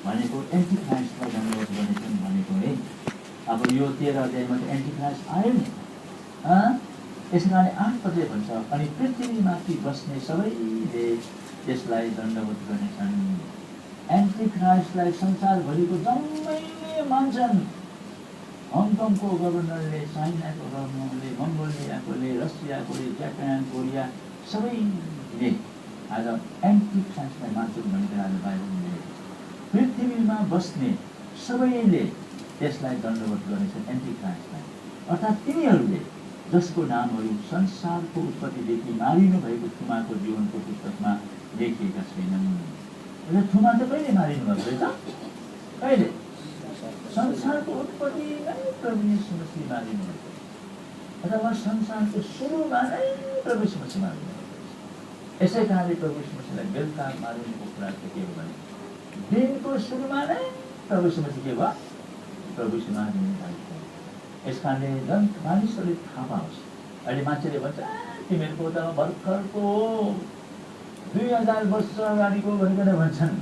भनेको एन्टिक्राइस्टलाई दण्डवत गर्नेछन् भनेको है। अब यो 13 अध्यायमा त एन्टिक्राइस्ट आयो नि। यसै कारण 8 पदले भन्छ, अनि पृथ्वीमाथि बस्ने सबैले त्यसलाई दण्डवत गर्नेछन्। एन्टिक्राइस्टलाई संसारभरिको जम्मैले मान्छन्। हङकङको गभर्नरले, चाइनाको गभर्नरले, मङ्गोलियाकोले, रसियाकोले, जापान, कोरिया सबैले आज एन्टिक्राइस्टलाई मान्छन् भनेर आज बाइबलले पृथ्वीमा बस्ने सबैले त्यसलाई दण्डवत गर्नेछन् एन्टिक्राइस्टलाई। अर्थात् तिनीहरूले जसको नामहरू संसारको उत्पत्तिदेखि मारिनु भएको थुमाको जीवनको पुस्तकमा लेखिएका छैनन्। र थुमा त कहिले मारिनु भएको रहेछ? कहिले? संसारको उत्पत्ति नै प्रभु यीशु मसीह मारिनु भएको, अथवा संसारको सुरुमा नै प्रभु यीशु मसीह मारिनु भएको। यसै कारणले प्रभु यीशु मसीहलाई बेलुका मारिनुको कुरा के हो भने दिनको सुरुमा नै प्रभु यीशु मसीह के भयो? प्रभु यीशु मारिनु भएको। यस कारणले झन् मानिसहरूले थाहा पाओस्। अहिले मान्छेले भन्छ तिमीहरूको त भर्खरको 2000 वर्ष अगाडिको भनिकन भन्छन्।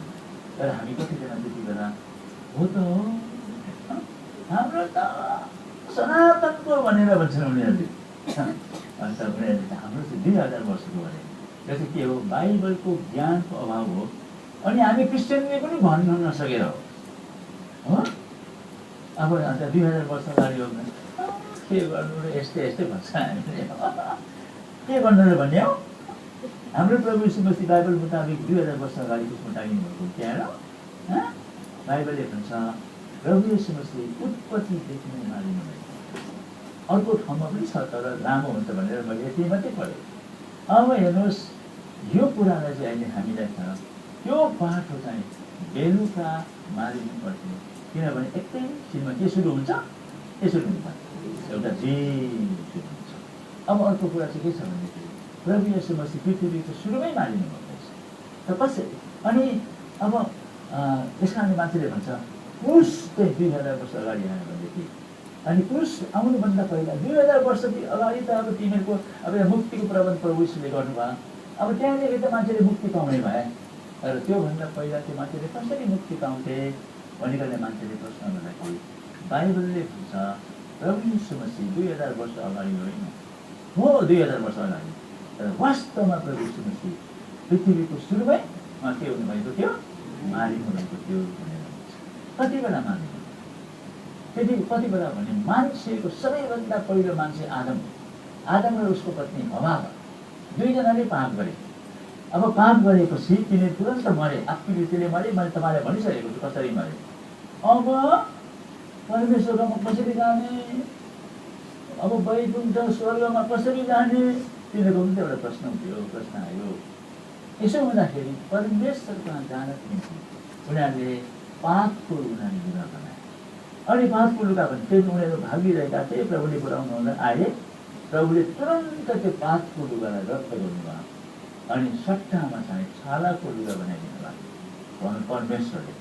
तर हामी कतिजना त्यति बेला हो त हो, हाम्रो त सनातनको भनेर भन्छन् उनीहरूले। अन्त उनीहरूले त हाम्रो चाहिँ 2000 वर्षको भने यो चाहिँ के हो? बाइबलको ज्ञानको अभाव हो। अनि हामी क्रिस्चियनले पनि भन्न नसकेर हो। अब अन्त 2000 वर्ष अगाडि हो भने के गर्नु र यस्तै यस्तै भन्छ हामीले। के गर्नु र भन्ने हो? हाम्रो प्रभु यीशु मसीह बाइबल मुताबिक 2000 वर्ष अगाडि त्यसमा टाइम भएको क्या र? बाइबलले भन्छ प्रभु यीशु मसीह उत्पत्तिदेखि नै मारिनु भएको। अर्को ठाउँमा पनि छ तर लामो हुन्छ भनेर मैले यति मात्रै पढेँ। अब हेर्नुहोस्, यो कुरालाई चाहिँ अहिले हामीलाई छ त्यो पाठो चाहिँ बेलुका मारिनु पर्थ्यो। किनभने एकैछिनमा के सुरु हुन्छ? के सुरु हुन्छ? एउटा दिन सुरु हुन्छ। अब अर्को कुरा चाहिँ के छ भनेदेखि प्रभु यीशु मसीह पृथ्वीको सुरुमै मारिनु भएको रहेछ। त कसरी? अनि अब यस कारणले मान्छेले भन्छ क्रुस चाहिँ 2000 वर्ष अगाडि आयो भनेदेखि, अनि क्रुस आउनुभन्दा पहिला 2000 वर्ष अगाडि त अब तिमीहरूको अब मुक्तिको प्रबन्ध प्रभु यीशुले गर्नुभयो। अब त्यहाँनिर त मान्छेले मुक्ति पाउने भए, तर त्योभन्दा पहिला त्यो मान्छेले कसरी मुक्ति पाउँथे भनिकन मान्छेले प्रश्न गर्दाखेरि बाइबलले भन्छ प्रभु यीशु मसीह 2000 वर्ष अगाडि होइन, हो 2000 वर्ष अगाडि, तर वास्तवमा प्रभु यीशु मसीह पृथ्वीको सुरुमै के हुनुभएको थियो? मारिनु भएको थियो भनेर भन्छ। कति बेला मारिनु? त्यति कति बेला भने मान्छेको सबैभन्दा पहिलो मान्छे आदम र उसको पत्नी हवा, दुईजनाले पाप गरे। अब पाप गरेपछि तिनीहरू तुरन्त मरे, आफ्नो रीतिले मरे। मैले तपाईँलाई भनिसकेको छु कसरी मरे। अब परमेश्वरमा कसरी जाने, अब वैकुण्ठ स्वर्गमा कसरी जाने, तिनीहरूको पनि एउटा प्रश्न आयो। यसो हुँदाखेरि परमेश्वरमा जानको निम्ति उनीहरूले पापको लुगा बनाए। अनि पापको लुगा भने त्यो उनीहरू भागिरहेका थिए, प्रभुले बोलाउनु हुँदा आए। प्रभुले तुरन्त त्यो पापको लुगालाई रद्द गर्नुभयो अनि सट्टामा चाहिँ छालाको लुगा बनाइदिनु भयो परमेश्वरले।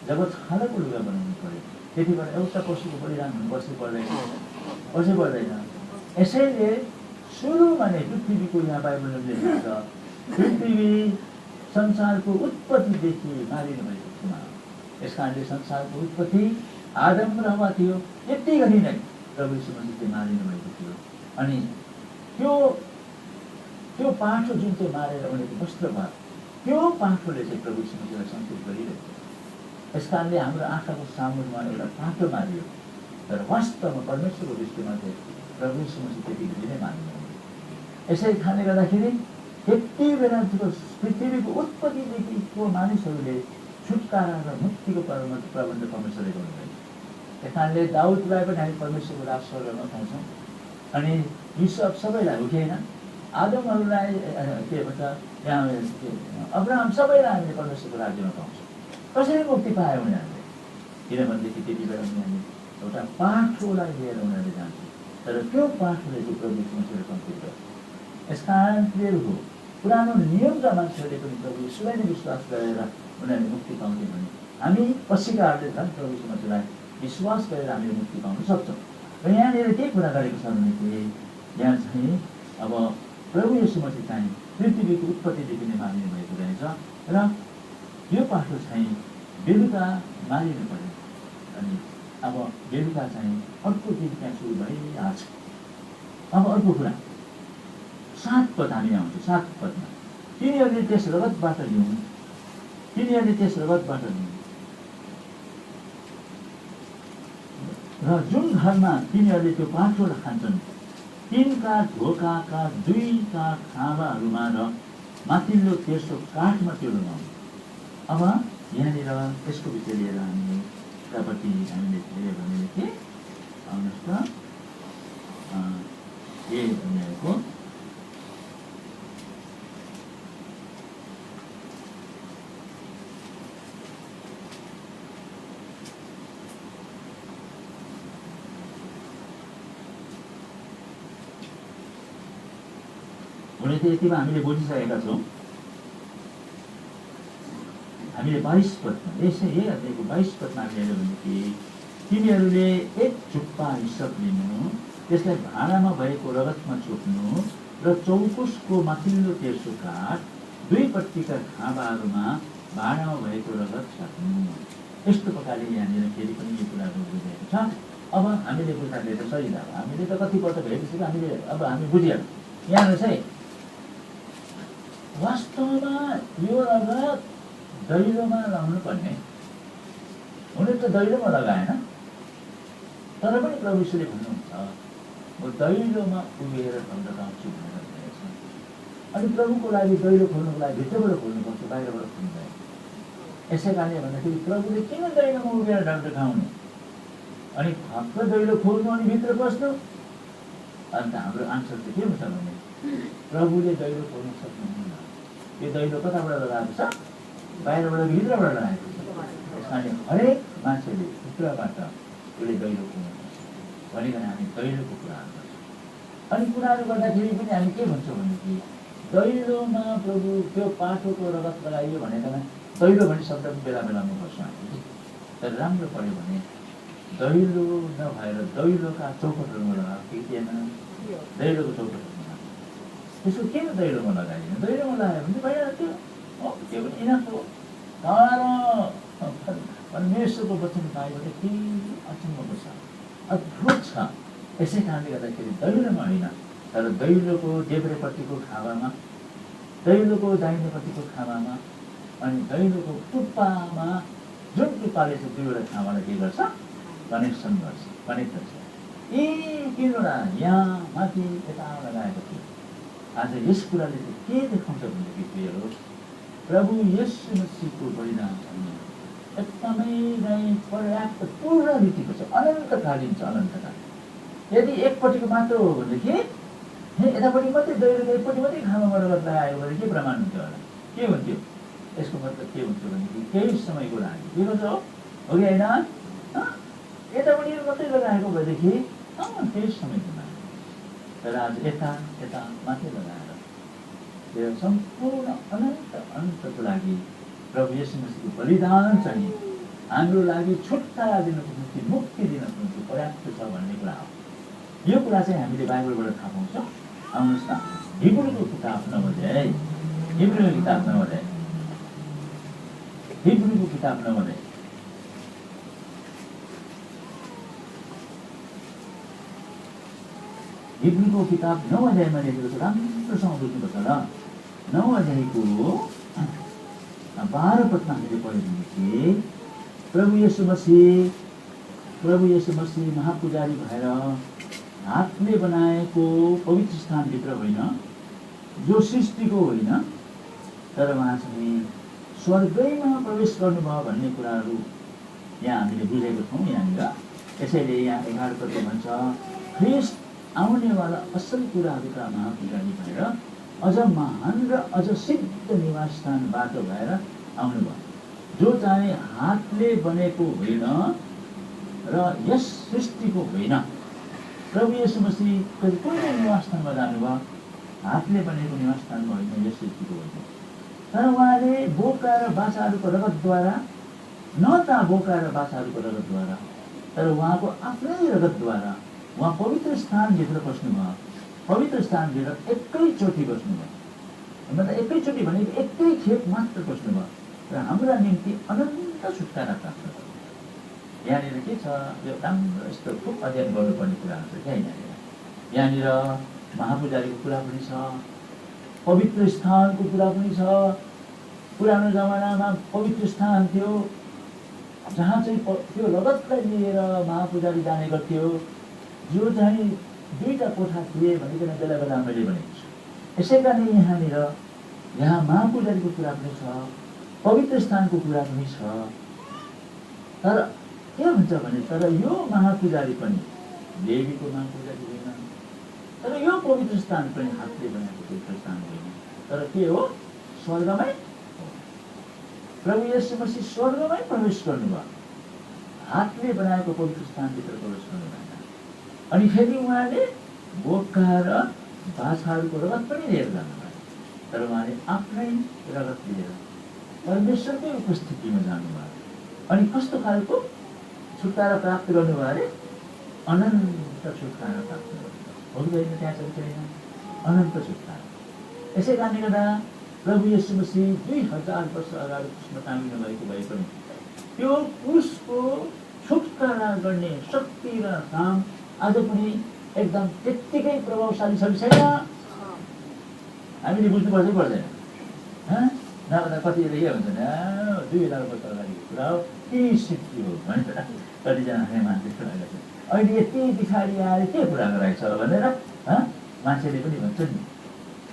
जब छालाको लुगा बनाउनु पर्यो त्यति बेला एउटा पशुको बलिदान हुनुपर्छ पर्दैन। यसैले सुरुमा नै पृथ्वीको यहाँ बाइबलले लेखेको छ पृथ्वी संसारको उत्पत्तिदेखि मारिनु भएको थियो। यस कारणले संसारको उत्पत्ति आदम र हवा थियो, यति गरी नै प्रभु यीशु मसीहले मारिनु भएको थियो। अनि त्यो पाठो जुन चाहिँ मारेर उनीहरूको वस्त्र भयो, त्यो पाठोले चाहिँ प्रभु यीशु मसीहलाई सन्तुष्ट गरिरहेको थियो। यस कारणले हाम्रो आँखाको सामुन्मा एउटा पाठो मारियो, तर वास्तवमा परमेश्वरको दृष्टिमा चाहिँ प्रभु यीशु मसीह त्यति गरी नै मानिनु। यसै कारणले गर्दाखेरि त्यति बेला पृथ्वीको उत्पत्तिदेखिको मानिसहरूले छुटकारा र मुक्तिको प्रबन्ध परमेश्वरले गर्नुभयो। त्यस कारणले दाउदलाई पनि हामी परमेश्वरको राज स्वर्गमा पाउँछौँ। अनि यी सबैलाई हो कि होइन? आदमहरूलाई के भन्छ यहाँ अब्राहम सबैलाई हामीले परमेश्वरको राज्यमा पाउँछौँ। कसरी मुक्ति पायो उनीहरूले? किनभनेदेखि त्यति बेला उनीहरूले एउटा पाठोलाई लिएर उनीहरूले जान्छ, तर त्यो पाठोले चाहिँ प्रभु यीशु मसीहलाई सन्तुष्ट गर्छ। यस कारण प्रियहरू पुरानो नियमका मान्छेहरूले पनि प्रभु यीशुलाई नै विश्वास गरेर उनीहरूले मुक्ति पाउँथे भने हामी पछिकाहरूले झन् प्रभु यीशु मसीहलाई विश्वास गरेर हामीले मुक्ति पाउन सक्छौँ। र यहाँनिर के कुरा गरेको छ भनेदेखि यहाँ चाहिँ अब प्रभु यीशु मसीह चाहिँ पृथ्वीको उत्पत्तिदेखि नै मानिनु भएको रहेछ। र यो पाठो चाहिँ बेलुका मारिनु पर्यो। अनि अब बेलुका चाहिँ अर्को दिन त्यहाँ सुरु भइहाल्छ। अब अर्को कुरा 7 पद हामी आउँछौँ। 7 पदमा तिनीहरूले त्यस रगतबाट लिउँ, तिनीहरूले त्यस रगतबाट लिउँ र जुन घरमा तिनीहरूले त्यो पाठोलाई खान्छन् तिनका ढोकाका 2 खाँबाहरूमा र माथिल्लो तेस्रो काठमा त्यो लगाउँ। अब यहाँनिर त्यसको विषय लिएर हामीले उतापट्टि हामीले हेऱ्यो भने के आउनुहोस् त के भनेको हुने त यतिमा हामीले बुझिसकेका छौँ। हामीले 22 पदमा यही अध्यायको 22 पदमा हामीले हेऱ्यौँ भनेदेखि तिनीहरूले 1 झुप्पा हिस्सप लिनु, त्यसलाई भाँडामा भएको रगतमा छोप्नु र चौकुसको माथिल्लो तेर्सो काठ 2पट्टिका खाँबाहरूमा भाँडामा भएको रगत छाप्नु। यस्तो प्रकारले यहाँनिर फेरि पनि यो कुराहरू बुझिएको छ। अब हामीले बुझ्दाखेरि त सही छ। हामीले त कतिपल्ट भएपछि हामीले अब हामी बुझिहाल्यौँ। यहाँ चाहिँ वास्तवमा यो रगत दैलोमा लगाउनु पर्ने, हुन त दैलोमा लगाएन, तर पनि प्रभु यीशुले भन्नुहुन्छ म दैलोमा उभिएर लगाउँछु भनेर भनेको छ। अनि प्रभुको लागि दैलो खोल्नुको लागि भित्रबाट खोल्नुपर्छ, बाहिरबाट खोल्दैन। यसै कारणले भन्दाखेरि प्रभुले किन दैलोमा उभिएर ढल्क खाउने, अनि फक्त दैलो खोल्नु अनि भित्र बस्नु। अन्त हाम्रो आन्सर चाहिँ के हुन्छ भने प्रभुले दैलो खोल्न सक्नुहुन्न। यो दैलो कताबाट लगाएको छ? बाहिरबाट भित्रबाट लगाएको छ। त्यस कारणले हरेक मान्छेले भित्रबाट उसले दैलो खोल्नुपर्छ भनिकन हामी दैलोको कुराहरू गर्छौँ। अनि कुराहरू गर्दाखेरि पनि हामी के भन्छौँ भनेदेखि दैलोमा प्रभु त्यो पाठोको रगत लगाइयो भनेर दैलो भन्ने शब्द बेला बेलामा गर्छौँ हामी। तर राम्रो पढ्यो भने दैलो नभएर दैलोका चौकटहरूमा लगाएको कि थिएन, दैलोको चौकटहरूमा त्यसको किन दैलोमा लगाइदिनु? दैलोमा लगायो भने बाहिर त्यो त्यो पनि इनाफ हो। तर परमेश्वरको वचन पाएबाट के अचम्मको छ, अद्भुत छ। यसै कारणले गर्दाखेरि दैलोमा होइन, तर दैलोको देब्रेपट्टिको खाँबामा, दैलोको दाहिनेपट्टिको खाँबामा अनि दैलोको टुप्पामा, जुन टुप्पाले चाहिँ 2वटा खाँबालाई के गर्छ? कनेक्सन गर्छ, कनेक्ट गर्छ। यी 3वटा यहाँ माथि यता लगाएको थियो। आज यस कुराले चाहिँ के देखाउँछ भनेदेखि प्रभु येशू मसीहको बलिदान एकदमै नै पर्याप्त पूर्ण रीतिको छ, अनन्तकालीन छ, अनन्तकालीन। यदि एकपट्टिको मात्र हो भनेदेखि यतापट्टि मात्रै दैलोको एकपट्टि मात्रै खाँबामा रगत लगायो भने के प्रमाण हुन्थ्यो होला? के हुन्थ्यो? यसको मतलब के हुन्थ्यो भनेदेखि केही समयको लागि के गर्छ हो कि होइन? यतापट्टि मात्रै लगाएको भएदेखि केही समयको लागि, तर आज यता यता मात्रै लगाएर त्यो सम्पूर्ण अनन्तको लागि प्रभु येशू मसीहको बलिदान चाहिँ हाम्रो लागि छुटकारा दिनको निम्ति, मुक्ति दिनको निम्ति पर्याप्त छ भन्ने कुरा हो। यो कुरा चाहिँ हामीले बाइबलबाट थाहा पाउँछौँ। आउनुहोस् न हिब्रूको किताब नभए, हिब्रूको किताब नभए, हिब्रूको किताब नभए हिब्रूको किताब 9 अध्यायमा लेखेको छ। राम्रोसँग बुझ्नुपर्छ ल। 9 अध्यायको 12 पदमा हामीले पढ्यौँ भनेदेखि प्रभु येशू मसीह महापुजारी भएर हातले बनाएको पवित्र स्थानभित्र होइन, जो सृष्टिको होइन, तर उहाँ चाहिँ स्वर्गैमा प्रवेश गर्नुभयो भन्ने कुराहरू यहाँ हामीले बुझेको छौँ यहाँनिर। यसैले यहाँ 11 पदले भन्छ ख्रीष्ट आउनेवाला असल कुराहरूका महापुजारी भएर अझ महान र अझ सिद्ध निवास स्थान बाटो भएर आउनुभयो, जो चाहिँ हातले बनेको होइन र यस सृष्टिको होइन। प्रभु येशू मसीह कुन निवास स्थानमा जानुभयो? हातले बनेको निवास स्थानमा होइन, यस सृष्टिको होइन। तर उहाँले बोका र बाछाहरूको रगतद्वारा, न त बोका र बाछाहरूको रगतद्वारा, तर उहाँको आफ्नै रगतद्वारा उहाँ पवित्र स्थानभित्र बस्नुभयो। पवित्र स्थानभित्र एकैचोटि बस्नुभयो। मतलब एकैचोटि भनेको एकै खेप मात्र बस्नुभयो र हाम्रा निम्ति अनन्त अनन्त छुटकारा प्राप्त गर्नु। यहाँनिर के छ, यो राम्रो यस्तो खुब अध्ययन गर्नुपर्ने कुराहरू छ क्या यहाँनिर महापुजारीको कुरा पनि छ, पवित्र स्थानको कुरा पनि छ। पुरानो जमानामा पवित्र स्थान थियो जहाँ चाहिँ त्यो रगतलाई लिएर महापुजारी जाने गर्थ्यो, जो चाहिँ 2टा कोठा थिए भनिकन बेला बेला मैले भनेको छु। यसै कारण यहाँ महापुजारीको कुरा पनि छ, पवित्र स्थानको कुरा पनि छ। तर के हुन्छ भने तर यो महापुजारी पनि देवीको महापुजारी होइन, तर यो पवित्र स्थान पनि हातले बनाएको पवित्र स्थान होइन, तर के हो, स्वर्गमै प्रभु येशू मसीह स्वर्गमै प्रवेश गर्नुभयो, हातले बनाएको पवित्र स्थानभित्र प्रवेश गर्नुभएन। अनि फेरि उहाँले बोका र बाछाहरूको रगत पनि लिएर जानुभयो, तर उहाँले आफ्नै रगत लिएर परमेश्वरकै उपस्थितिमा जानुभयो। अनि कस्तो खालको छुटकारा प्राप्त गर्नुभयो अरे, अनन्त छुटकारा प्राप्त गर्नुभयो। हो कि होइन, त्यहाँ चाहिँ छैन अनन्त छुटकारा। यसै कारणले गर्दा प्रभु येशू मसीह 2000 वर्ष अगाडि क्रुसमा टाँगिनु भएको भए पनि त्यो क्रुसको छुटकारा गर्ने शक्ति र काम आज पनि एकदम त्यत्तिकै प्रभावशाली छ कि छैन, हामीले बुझ्नुपर्छ पर्दैन। नभए कतिले के भन्छ, 2000 वर्ष अगाडिको कुरा हो, के सिद्धि हो भनेर कतिजना मान्छे कुरा गर्छ। अहिले यति पछाडि आएर के कुरा गराएको छ भनेर मान्छेले पनि भन्छ नि।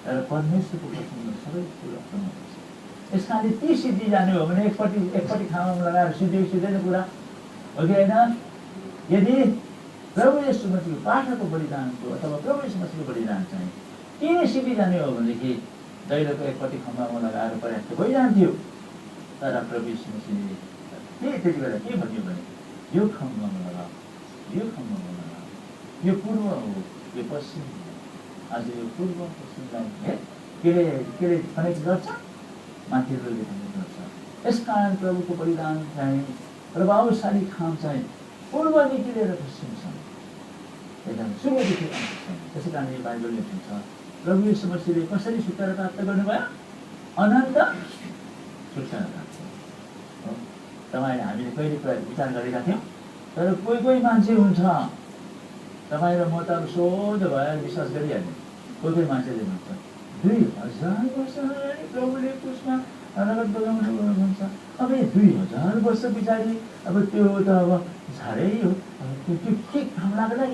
तर परमेश्वरको वचनमा सबै कुरा पर्छ। यस कारणले ती सिद्धि जाने हो भने एकपट्टि खानामा लगाएर सिद्धेको कुरा हो कि होइन। यदि प्रभु येशू मसीहको पाठाको बलिदानको अथवा प्रभु येशू मसीहको बलिदान चाहिँ किन सिद्धि जाने हो भनेदेखि दैलोको एकपट्टि खम्बामा लगाएर पर्याप्त भइजान्थ्यो। तर प्रभु येशू मसीहले त्यति बेला के भन्यो भने यो खम्बामा लगाऊ, यो खम्बामा लगाऊ, यो पूर्व हो, यो पश्चिम हो। आज यो पूर्व पश्चिमलाई के अरे कनेक्ट गर्छ, माथिल्लोले कनेक्ट गर्छ। यस कारण प्रभुको बलिदान चाहिँ प्रभावशाली काम चाहिँ पूर्वदेखि लिएर पश्चिमसम्म एकदम सुरुदेखि अन्तसम्म। त्यसै कारण यो बाइबलले भन्छ प्रभु येशू मसीहले कसरी छुटकारा प्राप्त गर्नुभयो, अनन्त छुटकारा प्राप्त हो। तपाईँ हामीले कहिले कुरा विचार गरेका थियौँ। तर कोही मान्छे हुन्छ, तपाईँ र म त अब सोझो भएर विश्वास गरिहाल्ने। कोही मान्छेले भन्छ 2000 वर्ष अगाडि प्रभुले क्रुसमा रगत बगाउनु भन्छ। अब 2000 वर्ष पछाडि अब त्यो त अब झाडै हो, त्यो के काम लाग्ला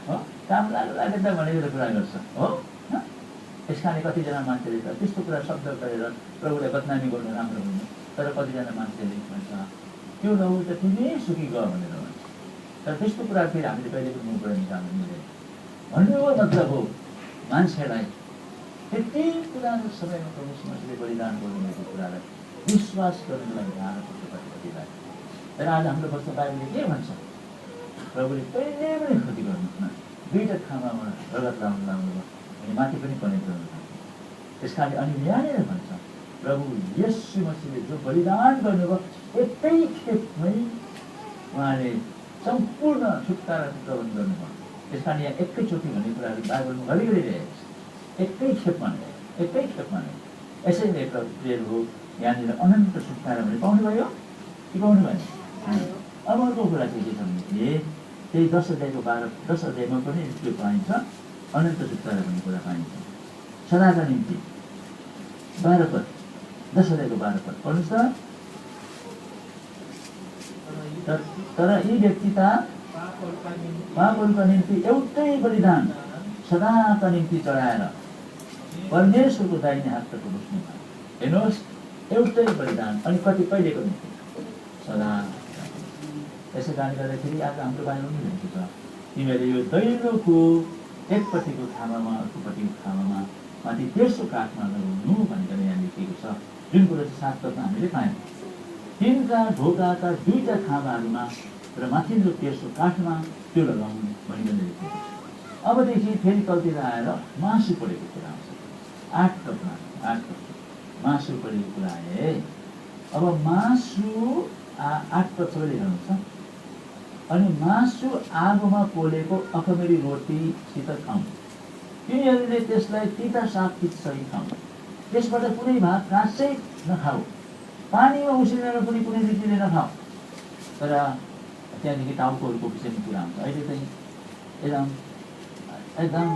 हो, काम लाग्ला त भनेर कुरा गर्छ हो। त्यस कारणले कतिजना मान्छेले त त्यस्तो कुरा शब्द गरेर प्रभुलाई बदनामी गर्नु राम्रो हुने। तर कतिजना मान्छेले भन्छ त्यो लहु त तिमी सुखी गयो भनेर भन्छ। तर त्यस्तो कुरा फेरि हामीले कहिले पनि मुखबाट निकाल्नु मिल्दैन। भन्नुको मतलब हो मान्छेलाई त्यति पुरानो समयमा प्रभु मसीहले बलिदान गर्नुभएको कुरालाई विश्वास गर्नुलाई गाह्रो पर्छ कतिलाई। तर आज हाम्रो वचन बाइबलले के भन्छ, प्रभुले कहिले पनि क्षति गर्नुहुन्न, 2टा खामामा रगत लाउनु अनि माथि पनि कनेक्ट गर्नु। त्यस कारण अनि यहाँनिर भन्छ प्रभु येशू मसीहले जो बलिदान गर्नुभयो एकै खेपमै उहाँले सम्पूर्ण छुटकारा प्रबन्ध गर्नुभयो। त्यस कारण यहाँ एकैचोटि भन्ने कुराहरू बाइबलमा घरिघरि ल्याएको छ, एकै खेपमा नै। यसैले प्रियहरू यहाँनिर अनन्त छुटकारा भने पाउनुभयो कि पाउनु भएन। अब अर्को कुरा चाहिँ के छ भनेदेखि त्यही 10 अध्यायमा पनि त्यो पाइन्छ, अनन्त छुटकारा भन्ने कुरा पाइन्छ। सदाका निम्ति 12 पद, 10 अध्यायको 12 पद पढ्नुहोस् त। तर यी व्यक्तिता पापहरूका निम्ति एउटै बलिदान सदाका निम्ति चढाएर परमेश्वरको दाहिने हातको बस्नु भयो। हेर्नुहोस्, एउटै बलिदान अनि कहिलेको निम्ति, सदा। यसै कारणले गर्दाखेरि आज हाम्रो बाइबलमा पनि लेखेको छ तिमीहरूले यो दैलोको एकपट्टिको खामामा अर्कोपट्टिको खामामा माथि तेस्रो काठमा लगाउनु भनेर यहाँ लेखिएको छ। जुन कुरो चाहिँ 7 पदमा हामीले पायौँ। तिनका ढोकाका 2टा खामाहरूमा र माथिल्लो तेस्रो काठमा त्यो लगाउनु भनिकन लेखिएको छ। अबदेखि फेरि तलतिर आएर मासु परेको कुरा आउँछ। 8 पदमा मासु परेको कुरा आए। अब मासु 8 पद सबैले हेर्नुहुन्छ। अनि मासु आगोमा पोलेको अखमेरी रोटीसित खाऊ, तिनीहरूले त्यसलाई तिता सागसित खाऊ, त्यसबाट कुनै भाग काँचै नखाऊ, पानीमा उसिनेर पनि कुनै रीतिले नखाऊ। तर त्यहाँदेखि टाउकोहरूको विषयमा कुरा हुन्छ। अहिले चाहिँ एकदम एकदम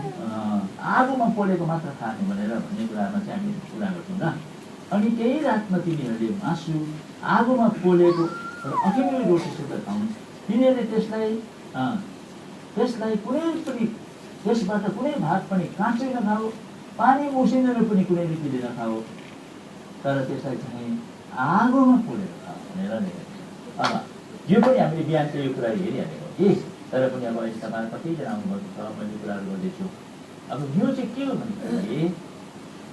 आगोमा पोलेको मात्र खानु भनेर भन्ने कुरामा चाहिँ हामी कुरा गर्छौँ र। अनि केही रातमा तिनीहरूले मासु आगोमा पोलेको र अखिरै रोटीसित खाउन्। तिनीहरूले त्यसलाई कुनै पनि त्यसबाट कुनै भाग पनि काँचै नखाऊ, पानी उसिनेर पनि कुनै रीतिले नखाऊ, तर त्यसलाई चाहिँ आगोमा पोलेर खाऊ भनेर लेखेको छ। अब यो पनि हामीले बिहान चाहिँ यो कुरा हेरिहालेको कि, तर पनि अब अहिले तपाईँहरू कतिजना आउनुभएको छ, मैले कुराहरू गर्दैछु। अब यो चाहिँ के हो भन्दाखेरि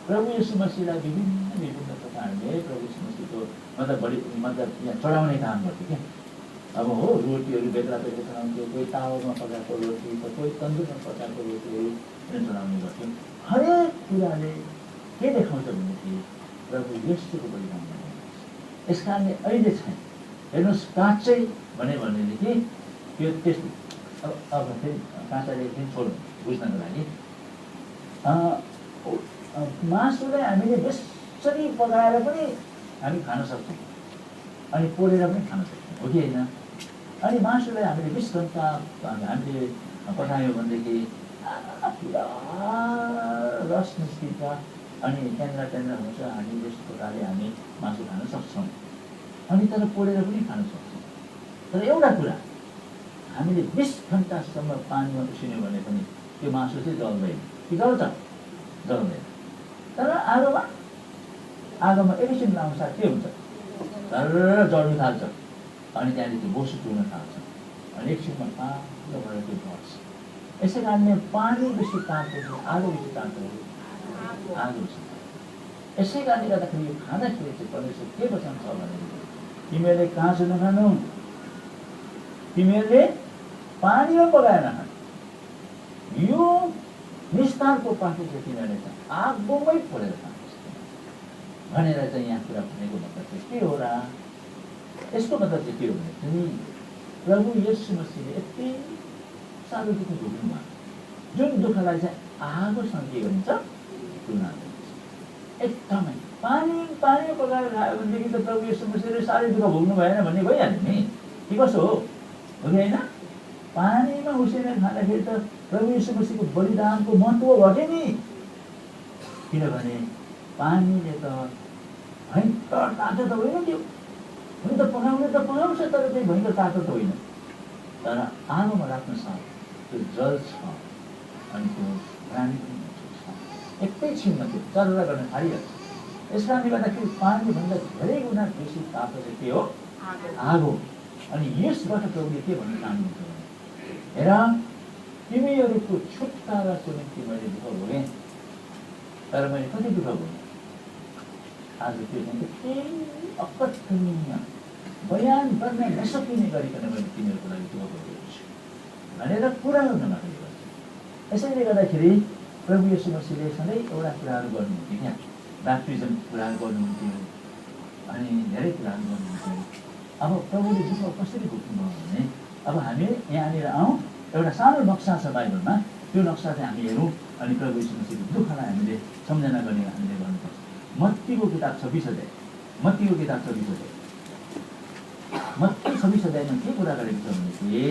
प्रभु येशू मसीहलाई विभिन्न प्रकारले प्रभु येशू मसीहको मतलब यहाँ चढाउने काम गर्थ्यो क्या। अब हो रोटीहरू बेग्ला बेग्ला चढाउँथ्यो, कोही तावामा पकाएको रोटी, कोही तन्दुरमा पकाएको रोटीहरू चढाउने गर्थ्यो। हरेक कुराले के देखाउँछ भनेदेखि प्रभु येशूको बलिदान। यस कारणले अहिले चाहिँ हेर्नुहोस्, काँचै भनेदेखि त्यो त्यस अब फेरि काँचाले एकदिन छोड्नु बुझ्नको लागि मासुलाई हामीले बेसरी पकाएर पनि हामी खान सक्छौँ, अनि पोलेर पनि खान सक्छौँ, हो कि होइन? अनि मासुलाई हामीले 20 घन्टा हामीले पकायो भनेदेखि पुरा रस निस्किन्छ, अनि ट्याङ्ग्रा हुन्छ। हामी यस प्रकारले हामी मासु खान सक्छौँ, अनि तर पोलेर पनि खान सक्छौँ। तर एउटा कुरा, हामीले 20 घन्टासम्म पानीमा उसिन्यो भने पनि त्यो मासु चाहिँ जल्दैन कि जल्छ? जल्दैन। तर आगोमा एकैछिन लाउँछ के हुन्छ? तर जल्नु थाल्छ, अनि त्यहाँदेखि बोसो टुल्न थाल्छ, अनि एकछिनमा पालो भएर त्यो बढ्छ। यसै कारणले पानी बेसी तातो छ, आगो बेसी तातो हो, आगो बेसी। यसै कारणले गर्दाखेरि यो खाँदाखेरि चाहिँ परमेश्वर के वचन छ भने तिमीहरूले काँचो नखानु, तिमीहरूले पानीमा पकाएर नखानु, यो निस्तारको पाठो चाहिँ तिनीहरूले चाहिँ आगोमै पोलेर खानुपर्छ भनेर चाहिँ यहाँ कुरा भनेको मतलब चाहिँ के हो र? यसको मतलब चाहिँ के हो भने तिमी प्रभु येशू मसीहले यति साह्रो दुःख भोग्नुभयो, जुन दुःखलाई चाहिँ आगोसँग के गरिन्छ? तुलना गरिन्छ। एकदमै पानीमा पकाएर खायो भनेदेखि त प्रभु येशू मसीहले साह्रै दुःख भोग्नु भएन भन्ने भइहाल्यो नि, कि कसो हो कि होइन? पानीमा उसिनेर खाँदाखेरि त प्रभु येशू मसीहको बलिदानको महत्त्व घट्यो नि, किनभने पानीले त भयङ्कर तातो त होइन, त्यो हुन त पकाउने त पकाउँछ, तर चाहिँ भयङ्कर तातो त होइन। तर आगोमा राख्न साथ त्यो जल्छ, अनि त्यो प्राणी पनि छ, एकैछिनमा त्यो चर्रा गर्न थालिहाल्छ। यस कारणले गर्दाखेरि पानीभन्दा धेरै गुणा बेसी तातो चाहिँ के हो? आगो। अनि यसबाट प्रभुले के भन्न चाहनुहुन्छ भने हेर, तिमीहरूको छुटकाराको निम्ति मैले दुःख भोगेँ, तर मैले कति दुःख भोगेँ? आज त्यो चाहिँ यति अकथनीय बयान गर्न नसकिने गरिकन मैले तिमीहरूको लागि दुःख भोगेको छु भनेर कुरा गर्न नगरेको छ। यसैले गर्दाखेरि प्रभु येशू मसीहले सधैँ एउटा कुराहरू गर्नुहुन्थ्यो क्या, ब्याप्टिजम कुराहरू गर्नुहुन्थ्यो, अनि धेरै कुराहरू गर्नुहुन्थ्यो। अब प्रभुले दुःख कसरी भोग्नुभयो भने अब हामी यहाँनिर आउँ, एउटा सानो नक्सा छ बाइबलमा, त्यो नक्सा चाहिँ हामी हेरौँ, अनि प्रभु येशू मसीहको दुःखलाई हामीले सम्झना गर्ने हामीले गर्नुपर्छ। मत्तीको किताब 26 अध्याय, मत्तीको किताब 26 अध्याय, मत्ती 26 अध्यायमा के कुरा गरेको छ भनेदेखि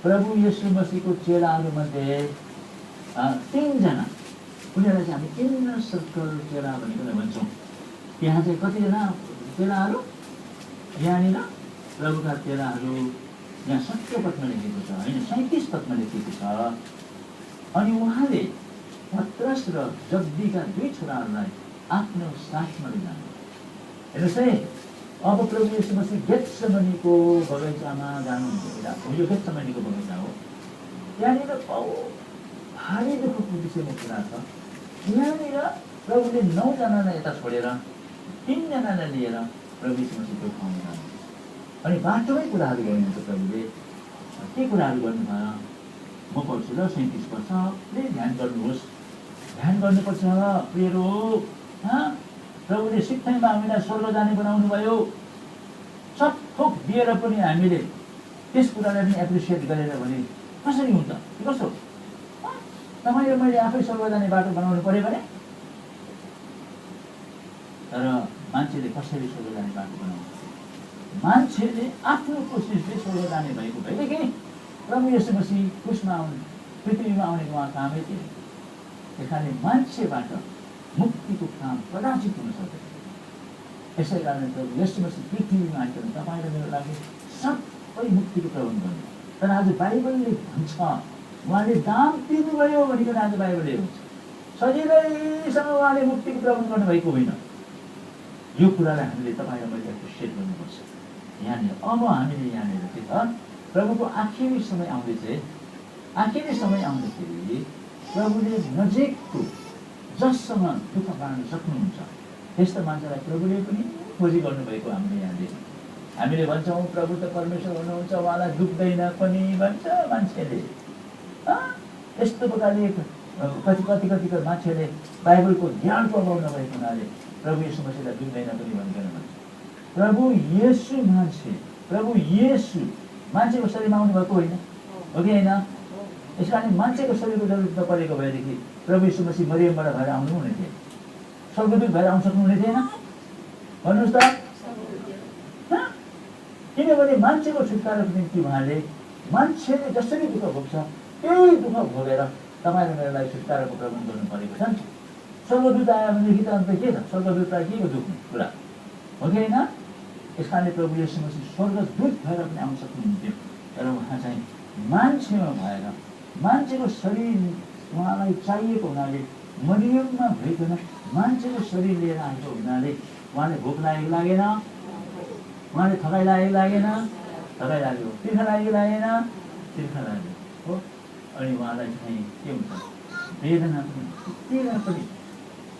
प्रभु येशू मसीहको चेलाहरूमध्ये 3 जना, उनीहरूलाई चाहिँ हामी इन्नर सर्कल चेला भनेर भन्छौँ। त्यहाँ चाहिँ कतिजना चेलाहरू? यहाँनिर प्रभुका चेलाहरू यहाँ 70 पदमा लेखेको छ, होइन 37 पदमा लेखेको छ। अनि उहाँले पत्रस र जब्दीका 2 छोराहरूलाई आफ्नो साथमा लिजानु। हेर्नुहोस् है, अब प्रभु येशू मसीह गेत्सेमनीको बगैँचामा जानुहुन्छ। यो गेत्सेमनीको बगैँचा हो, त्यहाँनिर भारी दुःखको विषयमा कुरा छ। यहाँनिर प्रभुले 9 जनालाई यता छोडेर 3 जनालाई लिएर प्रभु येशू मसीहको ठाउँमा जानुहुन्छ। अनि बाटोमै कुराहरू गर्नुहुन्छ। प्रभुले के कुराहरू गर्नुभयो म पढ्छु ल, 37 पद। सबले ध्यान गर्नुहोस्, ध्यान गर्नुपर्छ प्रियहरू। प्रभुले सित्तैमा हामीलाई स्वर्ग जाने बनाउनु भयो, सब थोक दिएर पनि हामीले त्यस कुरालाई पनि एप्रिसिएट गरेर भने कसरी हुन्छ? कसो तपाईँ र मैले आफै स्वर्ग जाने बाटो बनाउनु पर्यो भने? तर मान्छेले कसरी स्वर्ग जाने बाटो बनाउँछ? मान्छेले आफ्नो कोसिसले स्वर्ग जाने भएको भएदेखि प्रभु येशू मसीह क्रुसमा आउने, पृथ्वीमा आउने उहाँ कामै थियो। त्यस कारणले मान्छेबाट मुक्तिको काम कदाचित हुन सक्दैन। यसै कारण प्रभु येशू मसीह पृथ्वीमा आइकन तपाईँ र मेरो लागि सबै मुक्तिको प्रबन्ध गर्नु। तर आज बाइबलले भन्छ उहाँले दाम तिर्नुभयो भनिकन आज बाइबलले भन्छ सजिलैसँग उहाँले मुक्तिको प्रबन्ध गर्नुभएको होइन। यो कुरालाई हामीले तपाईँ र मैले एप्रिसिएट गर्नुपर्छ। यहाँनिर अब हामीले यहाँनिर के छ, प्रभुको आखिरी समय आउँदैछ। आखिरी समय आउँदाखेरि प्रभुले नजिकको जससँग दुःख बाँड्न सक्नुहुन्छ त्यस्तो मान्छेलाई प्रभुले पनि खोजी गर्नुभएको हामीले यहाँ देख्यौँ। हामीले भन्छौँ प्रभु त परमेश्वर हुनुहुन्छ, उहाँलाई दुख्दैन पनि भन्छ मान्छेले। यस्तो प्रकारले कति मान्छेले बाइबलको ज्ञानको अभाव नभएको हुनाले प्रभु येशू मसीहलाई दुख्दैन पनि भनिकन भन्छ। प्रभु येशू मान्छेको शरीरमा आउनुभएको होइन, हो कि होइन? यस कारण मान्छेको शरीरको जरुरत नपरेको भएदेखि प्रभु येशू मसीह मरियमबाट भएर आउनु हुने थियो, स्वर्गदूत भएर आउनु सक्नुहुने थिएन? भन्नुहोस् त। किनभने मान्छेको छुटकाराको निम्ति उहाँले मान्छेले जसरी दुःख भोग्छ त्यही दुःख भोगेर तपाईँ र मेरो लागि छुटकाराको प्रबन्ध गर्नु परेको छ नि। स्वर्गदूत आयो भनेदेखि त अन्त के छ? स्वर्गदूतलाई के को दुख्ने कुरा, हो कि होइन? यस कारणले प्रभु येशू मसीह स्वर्गदूत भएर पनि आउन सक्नुहुन्थ्यो। तर उहाँ चाहिँ मान्छेमा भएर मान्छेको शरीर उहाँलाई चाहिएको हुनाले मरियममा भइकन मान्छेको शरीर लिएर आएको हुनाले उहाँले भोक लागेको लागेन, उहाँले थकाइ लागेको लागेन, थकाइ लाग्यो, तिर्खा लागेको लागेन, तिर्खा लाग्यो, हो। अनि उहाँलाई चाहिँ के हुन्छ? वेदना पनि।